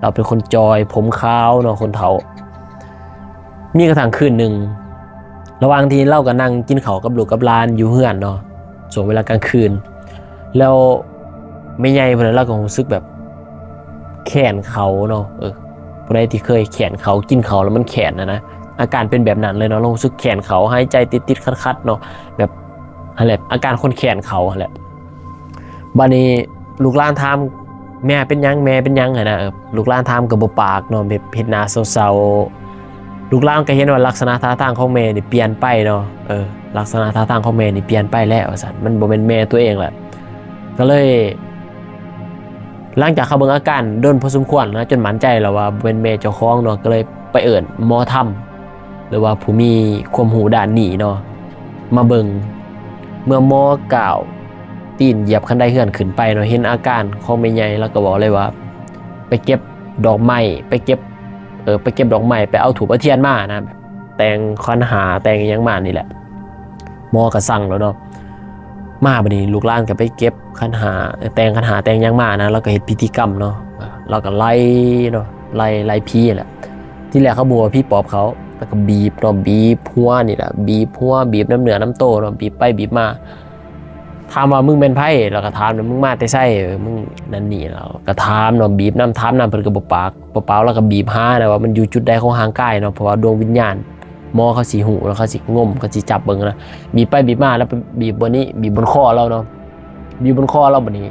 ລາວເປັນຄົນຈ່ອຍ ຜົມຂາວເນາະ ຄົນເຖົ້າ. ມີກະທັ່ງຄືນໜຶ່ງ ລະຫວ່າງທີ່ລາວກໍນັ່ງກິນເຂົ້າກັບລູກກັບຫຼານຢູ່ເຮືອນເນາະ ຊ່ວງເວລາກາງຄືນ ແລ້ວແມ່ໃຫຍ່ເພິ່ນ ລາວກໍຮູ້ສຶກແບບແຄ້ນເຂົ້າເນາະ. ເອີ ຜູ້ໃດທີ່ເຄີຍແຄ້ນເຂົ້າ ກິນເຂົ້າແລ້ວມັນແຄ້ນນະນະ ອາການເປັນແບບນັ້ນເລີຍເນາະ. ລາວຮູ້ສຶກແຄ້ນເຂົ້າ ຫາຍໃຈຕິດໆຂັດໆເນາະ ແບບຫັ້ນແຫຼະ ອາການຄົນແຄ້ນເຂົ້າຫັ້ນແຫຼະ. ບາດນີ້ລູກຫຼານຖາມ ແມ່ເປັນຫຍັງ ແມ່ເປັນຫຍັງຫັ້ນນະ. ເອີ ລູກຫຼານຖາມກໍບໍ່ປາກເນາະ ແບບເຮັດໜ້າເສົ້າໆ. ລູກຫຼານກໍເຫັນວ່າລັກສະນະທ່າທາງຂອງແມ່ນີ້ປ່ຽນໄປເນາະ ເອີ ລັກສະນະທ່າທາງຂອງແມ່ນີ້ປ່ຽນໄປແລ້ວວ່າຊັ້ນ ມັນບໍ່ແມ່ນແມ່ຕົວເອງລະ. ກໍເລີຍ ຫຼັງຈາກເຂົາເບິ່ງອາການດົນພໍສົມຄວນນະ ຈົນໝັ້ນໃຈແລ້ວວ່າບໍ່ແມ່ນແມ່ເຈົ້າຂອງເນາະ ກໍເລີຍໄປເອີ້ນໝໍທຳ ຫຼືວ່າຜູ້ມີຄວາມຮູ້ດ້ານນີ້ເນາະ ມາເບິ່ງ. ເມື່ອໝໍກ້າວຕີນຢຽບຄັນໄດເຮືອນຂຶ້ນໄປເນາະ ເຫັນອາການຂອງແມ່ໃຫຍ່ ລາວກໍບອກເລີຍວ່າ ໄປເກັບດອກໄມ້ ໄປເກັບ ເອີ ໄປເກັບດອກໄມ້ ໄປເອົາທູບເອົາທຽນມານະ ແບບແຕ່ງຂັນຫ້າແຕ່ງຫຍັງມານີ້ແຫຼະ. ໝໍກໍສັ່ງແລ້ວເນາະ. ມາບາດນີ້ລູກຫຼານກໍໄປເກັບຂັນຫ້າ ແຕ່ງຂັນຫ້າແຕ່ງຫຍັງມານະ ລາວກໍເຮັດພິທີກຳເນາະ ລາວກໍໄລ່ເນາະ ໄລ່ ໄລ່ຜີຫັ້ນແຫຼະ. ທີແລກເຂົາບໍ່ວ່າຜີປອບເຂົາ ລາວກໍບີບເນາະ ບີບຫົວນີ້ແຫຼະ ບີບຫົວ ບີບນຳເນື້ອນຳໂຕເນາະ ບີບໄປບີບມາ. ຖາມວ່າ ມຶງແມ່ນໃຜ? ລາວກໍຖາມ ມຶງມາແຕ່ໃສ? ເອີ ມຶງນັ້ນນີ້ ລາວກໍຖາມເນາະ ບີບນຳ ຖາມນຳ ເພິ່ນກໍບໍ່ປາກ ບໍ່ປາກ ລາວກໍບີບຫານະວ່າມັນຢູ່ຈຸດໃດຂອງຮ່າງກາຍເນາະ ເພາະວ່າດວງວິນຍານ ໝໍເຂົາຊິຮູ້ ແລ້ວເຂົາຊິງົມ ເຂົາຊິຈັບເບິ່ງນະ. ບີບໄປບີບມາ ແລ້ວໄປບີບບ່ອນນີ້ ບີບບ່ອນຄໍລາວເນາະ ບີບບ່ອນຄໍລາວ. ບາດນີ້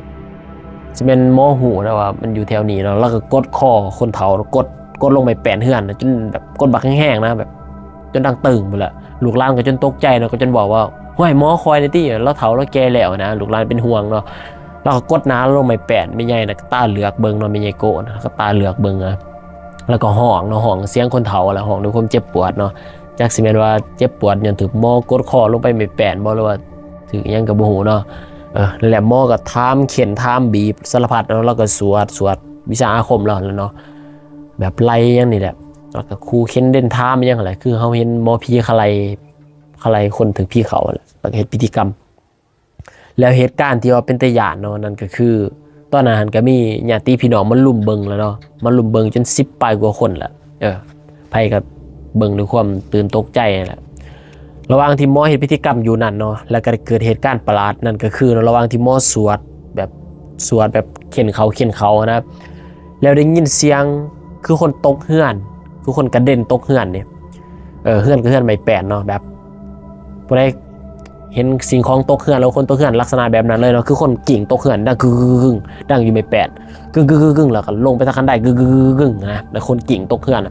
ຊິແມ່ນໝໍຮູ້ນະວ່າມັນຢູ່ແຖວນີ້ເນາະ ລາວກໍກົດຄໍຄົນເຖົ້າ ກົດ ກົດລົງໄມ້ແປ້ນເຮືອນນະ ຈົນແບບກົດບັກແຮງໆນະ ແບບ ຈົນດັງຕຶ້ງພຸ້ນແຫຼະ. ລູກຫຼານກໍຈົນຕົກໃຈເນາະ ກໍຈົນເວົ້າວ່າ ຫ້ວຍ ໝໍຄ່ອຍນີ້ຕິ ລາວເຖົ້າລາວແກ່ແລ້ວນະ. ລູກຫຼານເປັນຫ່ວງເນາະ ລາວກໍກົດໜ້າລົງໄມ້ແປ້ນ. ແມ່ໃຫຍ່ນະກໍຕາເຫຼືອກເບິ່ງເນາະ ແມ່ໃຫຍ່ໂກະນະ ກໍຕາເຫຼືອກເບິ່ງນະ ແລ້ວກໍຮ້ອງເນາະ ຮ້ອງສຽງຄົນເຖົ້າ ແລ້ວຮ້ອງດ້ວຍຄວາມເຈັບປວດເນາະ. ຈັກຊິແມ່ນວ່າເຈັບປວດຍ້ອນຖືກໝໍກົດຄໍລົງໄປໄມ້ແປ້ນບໍ່ ຫຼືວ່າຖືກຫຍັງກໍບໍ່ຮູ້ເນາະ. ເອີ ນັ້ນແຫຼະ ໝໍກໍຖາມເຂັ່ນ ຖາມບີບສາລະພັດເນາະ ລາວກໍສວດ ສວດວິຊາອາຄົມລາວຫັ້ນແຫຼະເນາະ ແບບໄລ່ຫຍັງນີ້ແຫຼະ ແລ້ວກໍຂູ່ເຂັ່ນເດັ່ນຖາມຫຍັງຫັ້ນແຫຼະ ຄືເຮົາເຫັນໝໍຜີເຂົາໄລ່ ເຂົາໄລ່ຄົນຖືກຜີເຂົ້າຫັ້ນແຫຼະ ແລ້ວກໍເຮັດພິທີກຳ. ແລ້ວເຫດການທີ່ວ່າເປັນຕາຢ້ານເນາະ ນັ້ນກໍຄື ຕອນນັ້ນຫັ້ນກໍມີຍາດຕິພີ່ນ້ອງມາລຸມເບິ່ງແລ້ວເນາະ ມາລຸມເບິ່ງຈົນສິບປາຍກວ່າຄົນແຫຼະ. ເອີ ໃຜກໍເບິ່ງດ້ວຍຄວາມຕື່ນຕົກໃຈຫັ້ນແຫຼະ. ລະຫວ່າງທີ່ໝໍເຮັດພິທີກຳຢູ່ນັ້ນເນາະ ແລ້ວກໍໄດ້ເກີດເຫດການປະຫຼາດ ນັ້ນກໍຄື ເນາະ ລະຫວ່າງທີ່ໝໍສວດແບບ ສວດແບບເຂັ່ນເຂົາ ເຂັ່ນເຂົາຫັ້ນນະ ແລ້ວໄດ້ຍິນສຽງຄືຄົນຕົກເຮືອນ ຄືຄົນກະເດັນຕົກເຮືອນນີ້. ເອີ ເຮືອນກໍເຮືອນໄມ້ແປ້ນເນາະ ແບບຜູ້ໃດເຫັນສິ່ງຂອງຕົກເຮືອນ ແລ້ວຄົນຕົກເຮືອນລັກສະນະແບບນັ້ນເລີຍເນາະ ຄືຄົນກິ້ງຕົກເຮືອນ ດັງກຶກໆໆ ດັງຢູ່ໄມ້ແປ້ນ ກຶກໆໆໆ ແລ້ວກໍລົງໄປທາງຄັນໄດ ກຶກໆໆໆ ຫັ້ນນະ ແລ້ວຄົນກິ້ງຕົກເຮືອນ.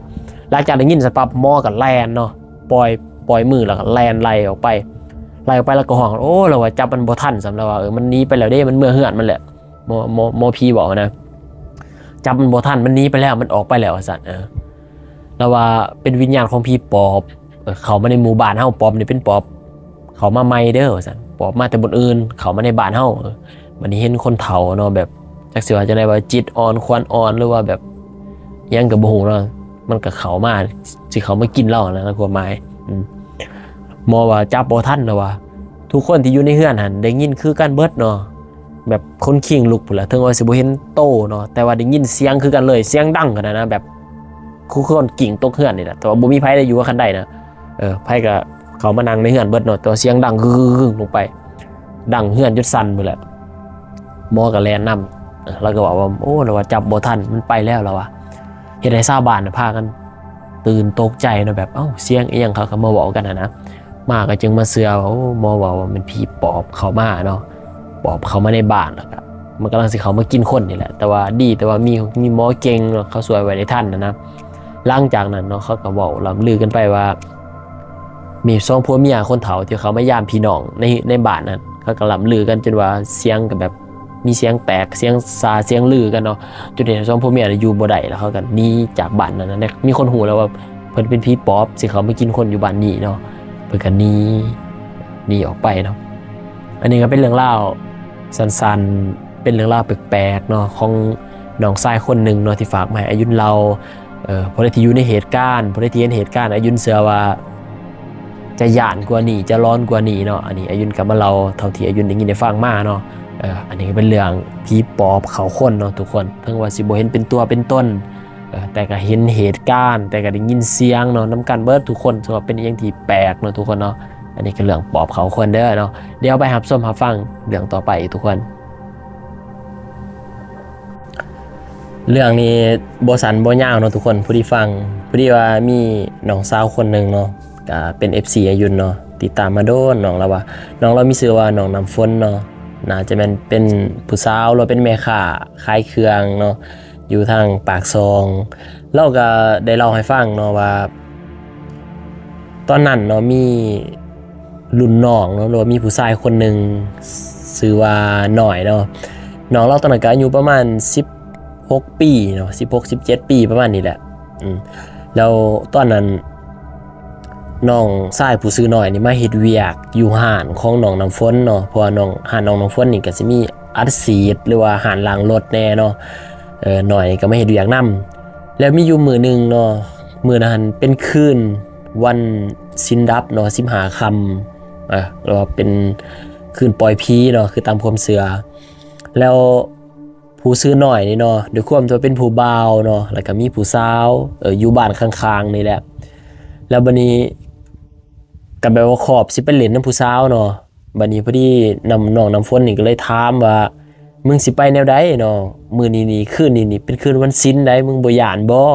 ຫຼັງຈາກໄດ້ຍິນສັນປັບ ໝໍກໍແລ່ນເນາະ ປ່ອຍ ປ່ອຍມື ແລ້ວກໍແລ່ນໄລ່ອອກໄປ ໄລ່ອອກໄປ ແລ້ວກໍຮ້ອງ ໂອ້ ລາວວ່າຈັບມັນບໍ່ທັນຊ້ຳ ລາວວ່າ ເອີ ມັນໜີໄປແລ້ວເດ້ ມັນເມືອເຮືອນມັນແຫຼະ ໝໍ ໝໍ ໝໍຜີເວົ້ານະ ຈັບມັນບໍ່ທັນ ມັນໜີໄປແລ້ວ ມັນອອກໄປແລ້ວ ວ່າຊັ້ນ. ເອີ ລາວວ່າເປັນວິນຍານຂອງຜີປອບ ເອີ ເຂົ້າມາໃນໝູ່ບ້ານເຮົາ ປອບນີ້ເປັນປອບເຂົ້າມາໃໝ່ເດີ ວ່າຊັ້ນ ປອບມາແຕ່ບ່ອນອື່ນ ເຂົ້າມາໃນບ້ານເຮົາ. ເອີ ບັດນີ້ເຫັນຄົນເຖົ້າເນາະ ແບບ ຈັກຊິວ່າຈັ່ງໃດ ວ່າຈິດອ່ອນຂວັນອ່ອນ ຫຼືວ່າແບບຫຍັງກໍບໍ່ຮູ້ເນາະ ມັນກໍເຂົ້າມາ ຊິເຂົ້າມາກິນລາວຫັ້ນນະ ຄວາມໝາຍ. ອືມ ໝໍວ່າຈັບບໍ່ທັນ ລາວວ່າ ທຸກຄົນທີ່ຢູ່ໃນເຮືອນຫັ້ນໄດ້ຍິນຄືກັນເບິດເນາະ ແບບຂົນຄີງລຸກພຸ້ນລະ ເຖິງວ່າຊິບໍ່ເຫັນໂຕເນາະ ແຕ່ວ່າໄດ້ຍິນສຽງຄືກັນເລີຍ ສຽງດັງຂະໜາດນະ ແບບຄືຄົນກິ້ງຕົກເຮືອນນີ້ແຫຼະ ແຕ່ວ່າບໍ່ມີໃຜໄດ້ຢູ່ກັບຄັນໄດນະ. ເອີ ໃຜກໍເຂົ້າມານັ່ງໃນເຮືອນເບິດເນາະ ແຕ່ວ່າສຽງດັງກຶກໆລົງໄປ ດັງເຮືອນຈົນສັ່ນພຸ້ນແຫຼະ. ໝໍກໍແລ່ນນຳ ເອີ ລາວກໍເວົ້າວ່າ ໂອ້ ລາວວ່າຈັບບໍ່ທັນ ມັນໄປແລ້ວ ລາວວ່າ ເຮັດໃຫ້ຊາວບ້ານນະພາກັນຕື່ນຕົກໃຈເນາະ ແບບ ເອົ້າ ສຽງອີ່ຫຍັງ ເຂົາກໍມາເວົ້າກັນຫັ້ນນະ ມາກໍຈຶ່ງມາເຊື່ອວ່າ ໂອ້ ໝໍເວົ້າວ່າແມ່ນຜີປອບເຂົ້າມາເນາະ ປອບເຂົ້າມາໃນບ້ານ ແລ້ວກໍມັນກຳລັງຊິເຂົ້າມາກິນຄົນນີ້ແຫຼະ. ແຕ່ວ່າດີແຕ່ວ່າມີ ມີໝໍເກັ່ງເນາະ ເຂົາຊ່ວຍໄວ້ໄດ້ທັນຫັ້ນນະ. ຫຼັງຈາກນັ້ນເນາະ ເຂົາກໍເວົ້າລ່ຳລືກັນໄປວ່າ ມີສອງຜົວເມຍຄົນເຖົ້າທີ່ເຂົ້າມາຢາມພີ່ນ້ອງໃນ ໃນບ້ານນັ້ນ ເຂົາກໍລ່ຳລືກັນຈົນວ່າສຽງກໍແບບ ມີສຽງແຕກ ສຽງສາ ສຽງລືກັນເນາະ ຈົນເຮັດໃຫ້ສອງຜົວເມຍຢູ່ບໍ່ໄດ້ ແລ້ວເຂົາກໍໜີຈາກບ້ານນັ້ນນະ. ມີຄົນຮູ້ແລ້ວວ່າເພິ່ນເປັນຜີປອບ ຊິເຂົ້າມາກິນຄົນຢູ່ບ້ານນີ້ເນາະ ເພິ່ນກໍໜີ ໜີອອກໄປເນາະ. ອັນນີ້ກໍເປັນເລື່ອງລາວສັ້ນໆ ເປັນເລື່ອງລາວແປກໆເນາະ ຂອງນ້ອງຊາຍຄົນໜຶ່ງເນາະ ທີ່ຝາກມາໃຫ້ອາຍຸນເລົ່າ. ເອີ ຜູ້ໃດທີ່ຢູ່ໃນເຫດການ ຜູ້ໃດທີ່ເຫັນເຫດການ ອາຍຸນເຊື່ອວ່າຈະຢ້ານກວ່ານີ້ ຈະຫຼອນກວ່ານີ້ເນາະ. ອັນນີ້ອາຍຸນກໍມາເລົ່າເທົ່າທີ່ອາຍຸນໄດ້ຍິນໄດ້ຟັງມາເນາະ. ເອີ ອັນນີ້ກໍເປັນເລື່ອງຜີປອບເຂົ້າຄົນເນາະທຸກຄົນ ເຖິງວ່າຊິບໍ່ເຫັນເປັນຕົວເປັນຕົນ ເອີ ແຕ່ກໍເຫັນເຫດການ ແຕ່ກໍໄດ້ຍິນສຽງເນາະ ນຳກັນເບິດທຸກຄົນ ຖືວ່າເປັນອີ່ຫຍັງທີ່ແປກເນາະທຸກຄົນເນາະ. ອັນນີ້ກໍເລື່ອງປອບເຂົ້າຄົນເດີເນາະ. ດຽວໄປຮັບຊົມຮັບຟັງເລື່ອງຕໍ່ໄປອີກທຸກຄົນ. ເລື່ອງນີ້ບໍ່ສັ້ນບໍ່ຍາວເນາະທຸກຄົນ ຜູ້ທີ່ຟັງ ພໍດີວ່າມີນ້ອງສາວຄົນໜຶ່ງເນາະ ກະເປັນເອັຟຊີອາຍຸນເນາະ ຕິດຕາມມາໂດນ. ນ້ອງລາວວ່າ ນ້ອງລາວມີຊື່ວ່ານ້ອງນ້ຳຝົນເນາະ ໜ້າຈະແມ່ນເປັນຜູ້ສາວ ຫຼືເປັນແມ່ຄ້າຂາຍເຄື່ອງເນາະ ຢູ່ທາງປາກຊ່ອງ. ລາວກະໄດ້ເລົ່າໃຫ້ຟັງເນາະວ່າ ຕອນນັ້ນເນາະ ມີລຸ້ນນ້ອງເນາະ ຫຼືວ່າມີຜູ້ຊາຍຄົນໜຶ່ງ ຊື່ວ່າໜ້ອຍເນາະ. ນ້ອງລາວຕອນນັ້ນກໍອາຍຸປະມານສິບຫົກປີເນາະ ສິບຫົກ ສິບເຈັດປີ ປະມານນີ້ແຫຼະ. ອືມ ແລ້ວຕອນນັ້ນ ນ້ອງຊາຍຜູ້ຊື່ໜ້ອຍນີ້ມາເຮັດວຽກຢູ່ຮ້ານຂອງນ້ອງນ້ຳຝົນເນາະ ເພາະວ່ານ້ອງ ຮ້ານນ້ອງນ້ຳຝົນນີ້ກໍຊິມີອັດສີດ ຫຼືວ່າຮ້ານລ້າງລົດແດ່ເນາະ. ເອີ ນ້ອຍກໍມາເຮັດວຽກນຳ. ແລ້ວມີຢູ່ມື້ໜຶ່ງເນາະ ມື້ນັ້ນເປັນຄືນວັນສິນດັບເນາະ ສິບຫ້າຄ່ຳ ເອີ ຫຼືວ່າເປັນຄືນປ່ອຍຜີເນາະ ຄືຕາມຄວາມເຊື່ອ. ແລ້ວຜູ້ຊື່ໜ້ອຍນີ້ເນາະ ດ້ວຍຄວາມທີ່ວ່າເປັນຜູ້ບ່າວເນາະ ແລ້ວກໍມີຜູ້ສາວ ເອີ ຢູ່ບ້ານຂ້າງໆນີ້ແຫຼະ. ແລ້ວບັດນີ້ ກໍແບບວ່າຂອບຊິໄປຫຼິ້ນນຳຜູ້ສາວເນາະ. ບັດນີ້ພໍດີນ້ຳ ນ້ອງນ້ຳຝົນນີ້ກໍເລີຍຖາມວ່າ ມຶງຊິໄປແນວໃດເນາະ ມື້ນີ້ນີ້ ຄືນນີ້ນີ້ເປັນຄືນວັນສິນໃດ໋ ມຶງບໍ່ຢ້ານບໍ່?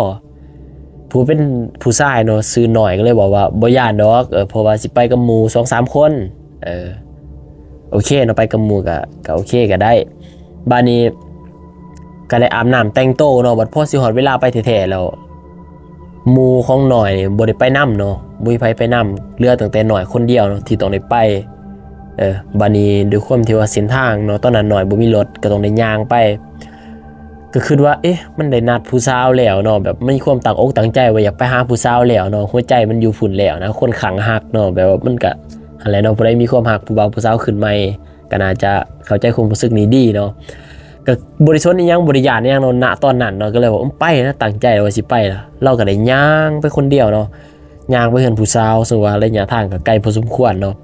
ຜູ້ເປັນຜູ້ຊາຍເນາະ ຊື່ໜ້ອຍ ກໍເລີຍບອກວ່າ ບໍ່ຢ້ານດອກ ເອີ ເພາະວ່າຊິໄປກັບໝູ່ສອງສາມຄົນ. ເອີ ໂອເຄເນາະ ໄປກັບໝູ່ກໍ ກໍໂອເຄ ກໍໄດ້. ບາດນີ້ກໍໄດ້ອາບນ້ຳແຕ່ງໂຕເນາະ ບັດພໍຊິຮອດເວລາໄປແທ້ໆແລ້ວ ໝູ່ຂອງໜ້ອຍນີ້ບໍ່ໄດ້ໄປນຳເນາະ ບໍ່ມີໃຜໄປນຳ ເຫຼືອຕັ້ງແຕ່ໜ້ອຍຄົນດຽວເນາະທີ່ຕ້ອງໄດ້ໄປ. ເອີ ບາດນີ້ດ້ວຍຄວາມທີ່ວ່າເສັ້ນທາງເນາະ ຕອນນັ້ນໜ້ອຍບໍ່ມີລົດ ກໍຕ້ອງໄດ້ຍ່າງໄປ ກໍຄິດວ່າ ເອະ ມັນໄດ້ນັດຜູ້ສາວແລ້ວເນາະ ແບບມີຄວາມຕັ້ງອົກຕັ້ງໃຈວ່າຢາກໄປຫາຜູ້ສາວແລ້ວເນາະ ຫົວໃຈມັນຢູ່ພຸ້ນແລ້ວນະ ຄົນຂ້າງຮັກເນາະ ແບບວ່າມັນກະຫັ້ນແຫຼະເນາະ ຜູ້ໃດມີຄວາມຮັກ ຜູ້ບ່າວຜູ້ສາວຂຶ້ນໃໝ່ ກໍໜ້າຈະເຂົ້າໃຈຄວາມຮູ້ສຶກນີ້ດີເນາະ ກໍບໍ່ໄດ້ສົນອີ່ຫຍັງ ບໍ່ໄດ້ຢ້ານອີ່ຫຍັງເນາະ ນະຕອນນັ້ນເນາະ ກໍເລີຍວ່າ ອືມ ໄປນະ ຕັ້ງໃຈວ່າຊິໄປລະ ລາວກໍໄດ້ຍ່າງໄປຄົນດຽວເນາະ ຍ່າງໄປເຮືອນຜູ້ສາວ ເຊິ່ງວ່າໄລຍະທາງກໍໄກພໍສົມຄວນເນາະ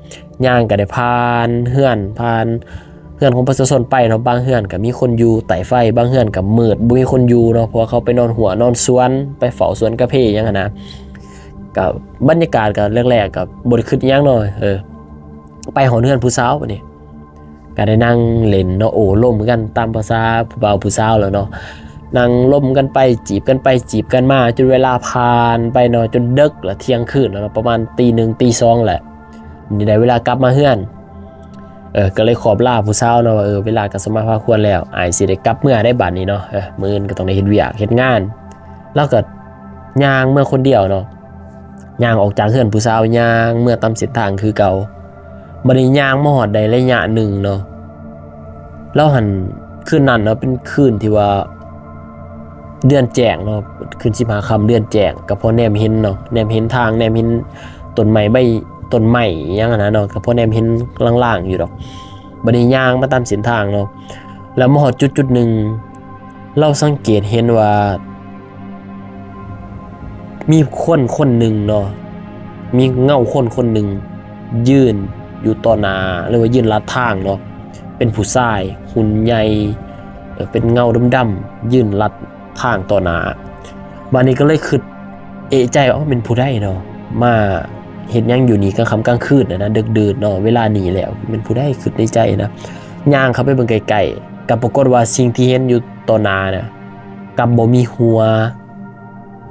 ຍ່າງກໍໄດ້ຜ່ານເຮືອນ ຜ່ານເຮືອນຂອງປະຊາຊົນໄປເນາະ ບາງເຮືອນກໍມີຄົນຢູ່ໃຕ້ໄຟ ບາງເຮືອນກໍມືດ ບໍ່ມີຄົນຢູ່ເນາະ ເພາະວ່າເຂົາໄປນອນຮົ້ວນອນສວນ ໄປເຝົ້າສວນກາເຟຫຍັງຫັ້ນນະ ກໍບັນຍາກາດກໍແລກໆກໍບໍ່ໄດ້ຄິດອີ່ຫຍັງເນາະ ເອີ ໄປຮອດເຮືອນຜູ້ສາວບາດນີ້ ກໍໄດ້ນັ່ງຫຼິ້ນເນາະ ໂອ້ລົມກັນຕາມພາສາຜູ້ບ່າວຜູ້ສາວແຫຼະເນາະ ນັ່ງລົມກັນໄປ ຈີບກັນໄປຈີບກັນມາ ຈົນເວລາຜ່ານໄປເນາະ ຈົນເດິກລະ ທ່ຽງຄືນແລ້ວເນາະ ປະມານຕີໜຶ່ງຕີສອງແຫຼະ ນີ້ໄດ້ເວລາກັບມາເຮືອນ ເອີ ກໍເລີຍຂອບລາຜູ້ສາວເນາະວ່າ ເອີ ເວລາກໍສະມາພາຄວນແລ້ວ ອ້າຍຊິໄດ້ກັບເມືອໄດ໋ບາດນີ້ເນາະ ເອີ ມື້ອື່ນກໍຕ້ອງໄດ້ເຮັດວຽກເຮັດງານ ລາວກໍຍ່າງເມືອຄົນດຽວເນາະ ຍ່າງອອກຈາກເຮືອນຜູ້ສາວ ຍ່າງເມືອຕາມເສັ້ນທາງຄືເກົ່າ. ບັດນີ້ຍ່າງມາຮອດໄດ້ໄລຍະໜຶ່ງເນາະ ລາວຫັ້ນ ຄືນນັ້ນເນາະ ເປັນຄືນທີ່ວ່າເດືອນແຈ້ງເນາະ ຄືນສິບຫ້າຄ່ຳເດືອນແຈ້ງ ກໍພໍແນມເຫັນເນາະ ແນມເຫັນທາງ ແນມເຫັນຕົ້ນໄມ້ໃບ ຕົ້ນໄມ້ຫຍັງຫັ້ນນະເນາະ ກໍພໍແນມເຫັນລາງໆຢູ່ດອກ. ບັດນີ້ຍ່າງມາຕາມເສັ້ນທາງເນາະ ແລ້ວມາຮອດຈຸດໆໜຶ່ງ ລາວສັງເກດເຫັນວ່າ ມີຄົນຄົນໜຶ່ງເນາະ ມີເງົາຄົນຄົນໜຶ່ງຢືນຢູ່ຕໍ່ໜ້າ ຫຼືວ່າຢືນລັດທາງເນາະ ເປັນຜູ້ຊາຍຫຸ່ນໃຫຍ່ ເປັນເງົາດຳໆຢືນລັດທາງຕໍ່ໜ້າ. ບາດນີ້ກໍເລີຍຄິດເອະໃຈວ່າ ເປັນຜູ້ໃດເນາະ ມາເຮັດຫຍັງຢູ່ນີ້ກາງຄ່ຳກາງຄືນນະ ເດິກດື່ນເນາະ ເວລານີ້ແລ້ວ ເປັນຜູ້ໃດ ຄິດໃນໃຈນະ. ຍ່າງເຂົ້າໄປເບິ່ງໃກ້ໆ ກໍປາກົດວ່າສິ່ງທີ່ເຫັນຢູ່ຕໍ່ໜ້ານະ ກັບບໍ່ມີຫົວ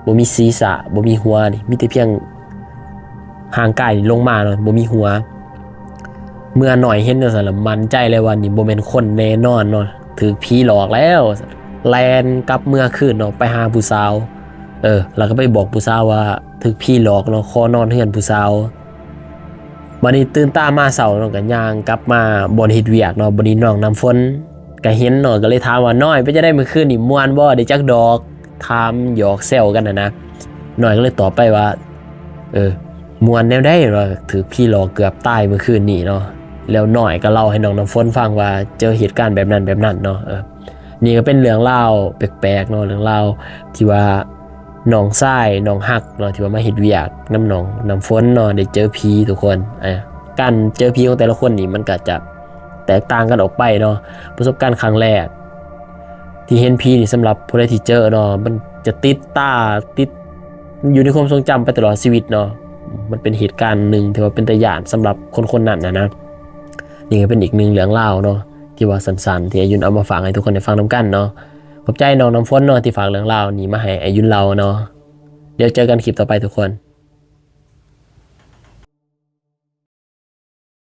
ບໍ່ມີສີສະ ບໍ່ມີຫົວນີ້ ມີແຕ່ພຽງຮ່າງກາຍນີ້ລົງມາເນາະ ບໍ່ມີຫົວ. ເມື່ອນ້ອຍເຫັນຈັ່ງຊັ້ນລະ ໝັ້ນໃຈເລີຍວ່ານີ້ບໍ່ແມ່ນຄົນແນ່ນອນເນາະ ຖືກຜີຫຼອກແລ້ວ. ແລ່ນກັບເມືອຄືນເນາະ ໄປຫາຜູ້ສາວ ເອີ ແລ້ວກໍໄປບອກຜູ້ສາວວ່າຖືກຜີຫຼອກເນາະ ຂໍນອນເຮືອນຜູ້ສາວ. ບັດນີ້ຕື່ນຕາມາເຊົ້າເນາະ ກໍຍ່າງກັບມາບ່ອນເຮັດວຽກເນາະ ບັດນີ້ນ້ອງນ້ຳຝົນ ກະເຫັນເນາະ ກະເລີຍຖາມວ່າ ນ້ອຍ ເປັນຈັ່ງໃດມື້ຄືນນີ້ ມ່ວນບໍ່ ໄດ້ຈັກດອກ? ຖາມຫຍອກແຊວກັນຫັ້ນນະ. ນ້ອຍກະເລີຍຕອບໄປວ່າ ເອີ ມ່ວນແນວໃດ ວ່າຖືກຜີຫຼອກເກືອບຕາຍມື້ຄືນນີ້ເນາະ. ແລ້ວນ້ອຍກະເລົ່າໃຫ້ນ້ອງນ້ຳຝົນຟັງວ່າເຈີເຫດການແບບນັ້ນແບບນັ້ນເນາະ. ເອີ ນີ້ກະເປັນເລື່ອງລາວແປກໆເນາະ ເລື່ອງລາວທີ່ວ່ານ້ອງຊາຍນ້ອງຮັກເນາະ ທີ່ວ່າມາເຮັດວຽກນຳນ້ອງນ້ຳຝົນເນາະ ໄດ້ເຈີຜີທຸກຄົນ. ເອີ ການເຈີຜີຂອງແຕ່ລະຄົນນີ້ມັນກະຈະແຕກຕ່າງກັນອອກໄປເນາະ. ປະສົບການຄັ້ງແລກທີ່ເຫັນຜີນີ້ ສຳລັບຜູ້ໃດທີ່ເຈີເນາະ ມັນຈະຕິດຕາ ຕິດ ຢູ່ໃນຄວາມຊົງຈຳໄປຕະຫຼອດຊີວິດເນາະ. ມັນເປັນເຫດການໜຶ່ງທີ່ວ່າເປັນຕາຢ້ານສຳລັບຄົນໆນັ້ນນະ. ນີ້ກະເປັນອີກໜຶ່ງເລື່ອງລາວເນາະ ທີ່ວ່າສັ້ນໆ ທີ່ອາຍຸນເອົາມາຝາກໃຫ້ທຸກຄົນໄດ້ຟັງນຳກັນເນາະ. ຂອບໃຈນ້ອງນ້ຳຝົນເນາະ ທີ່ຝາກເລື່ອງລາວນີ້ມາໃຫ້ອາຍຸນເລົ່າເນາະ. ດຽວເຈີກັນຄລິບຕໍ່ໄປທຸກຄົນ.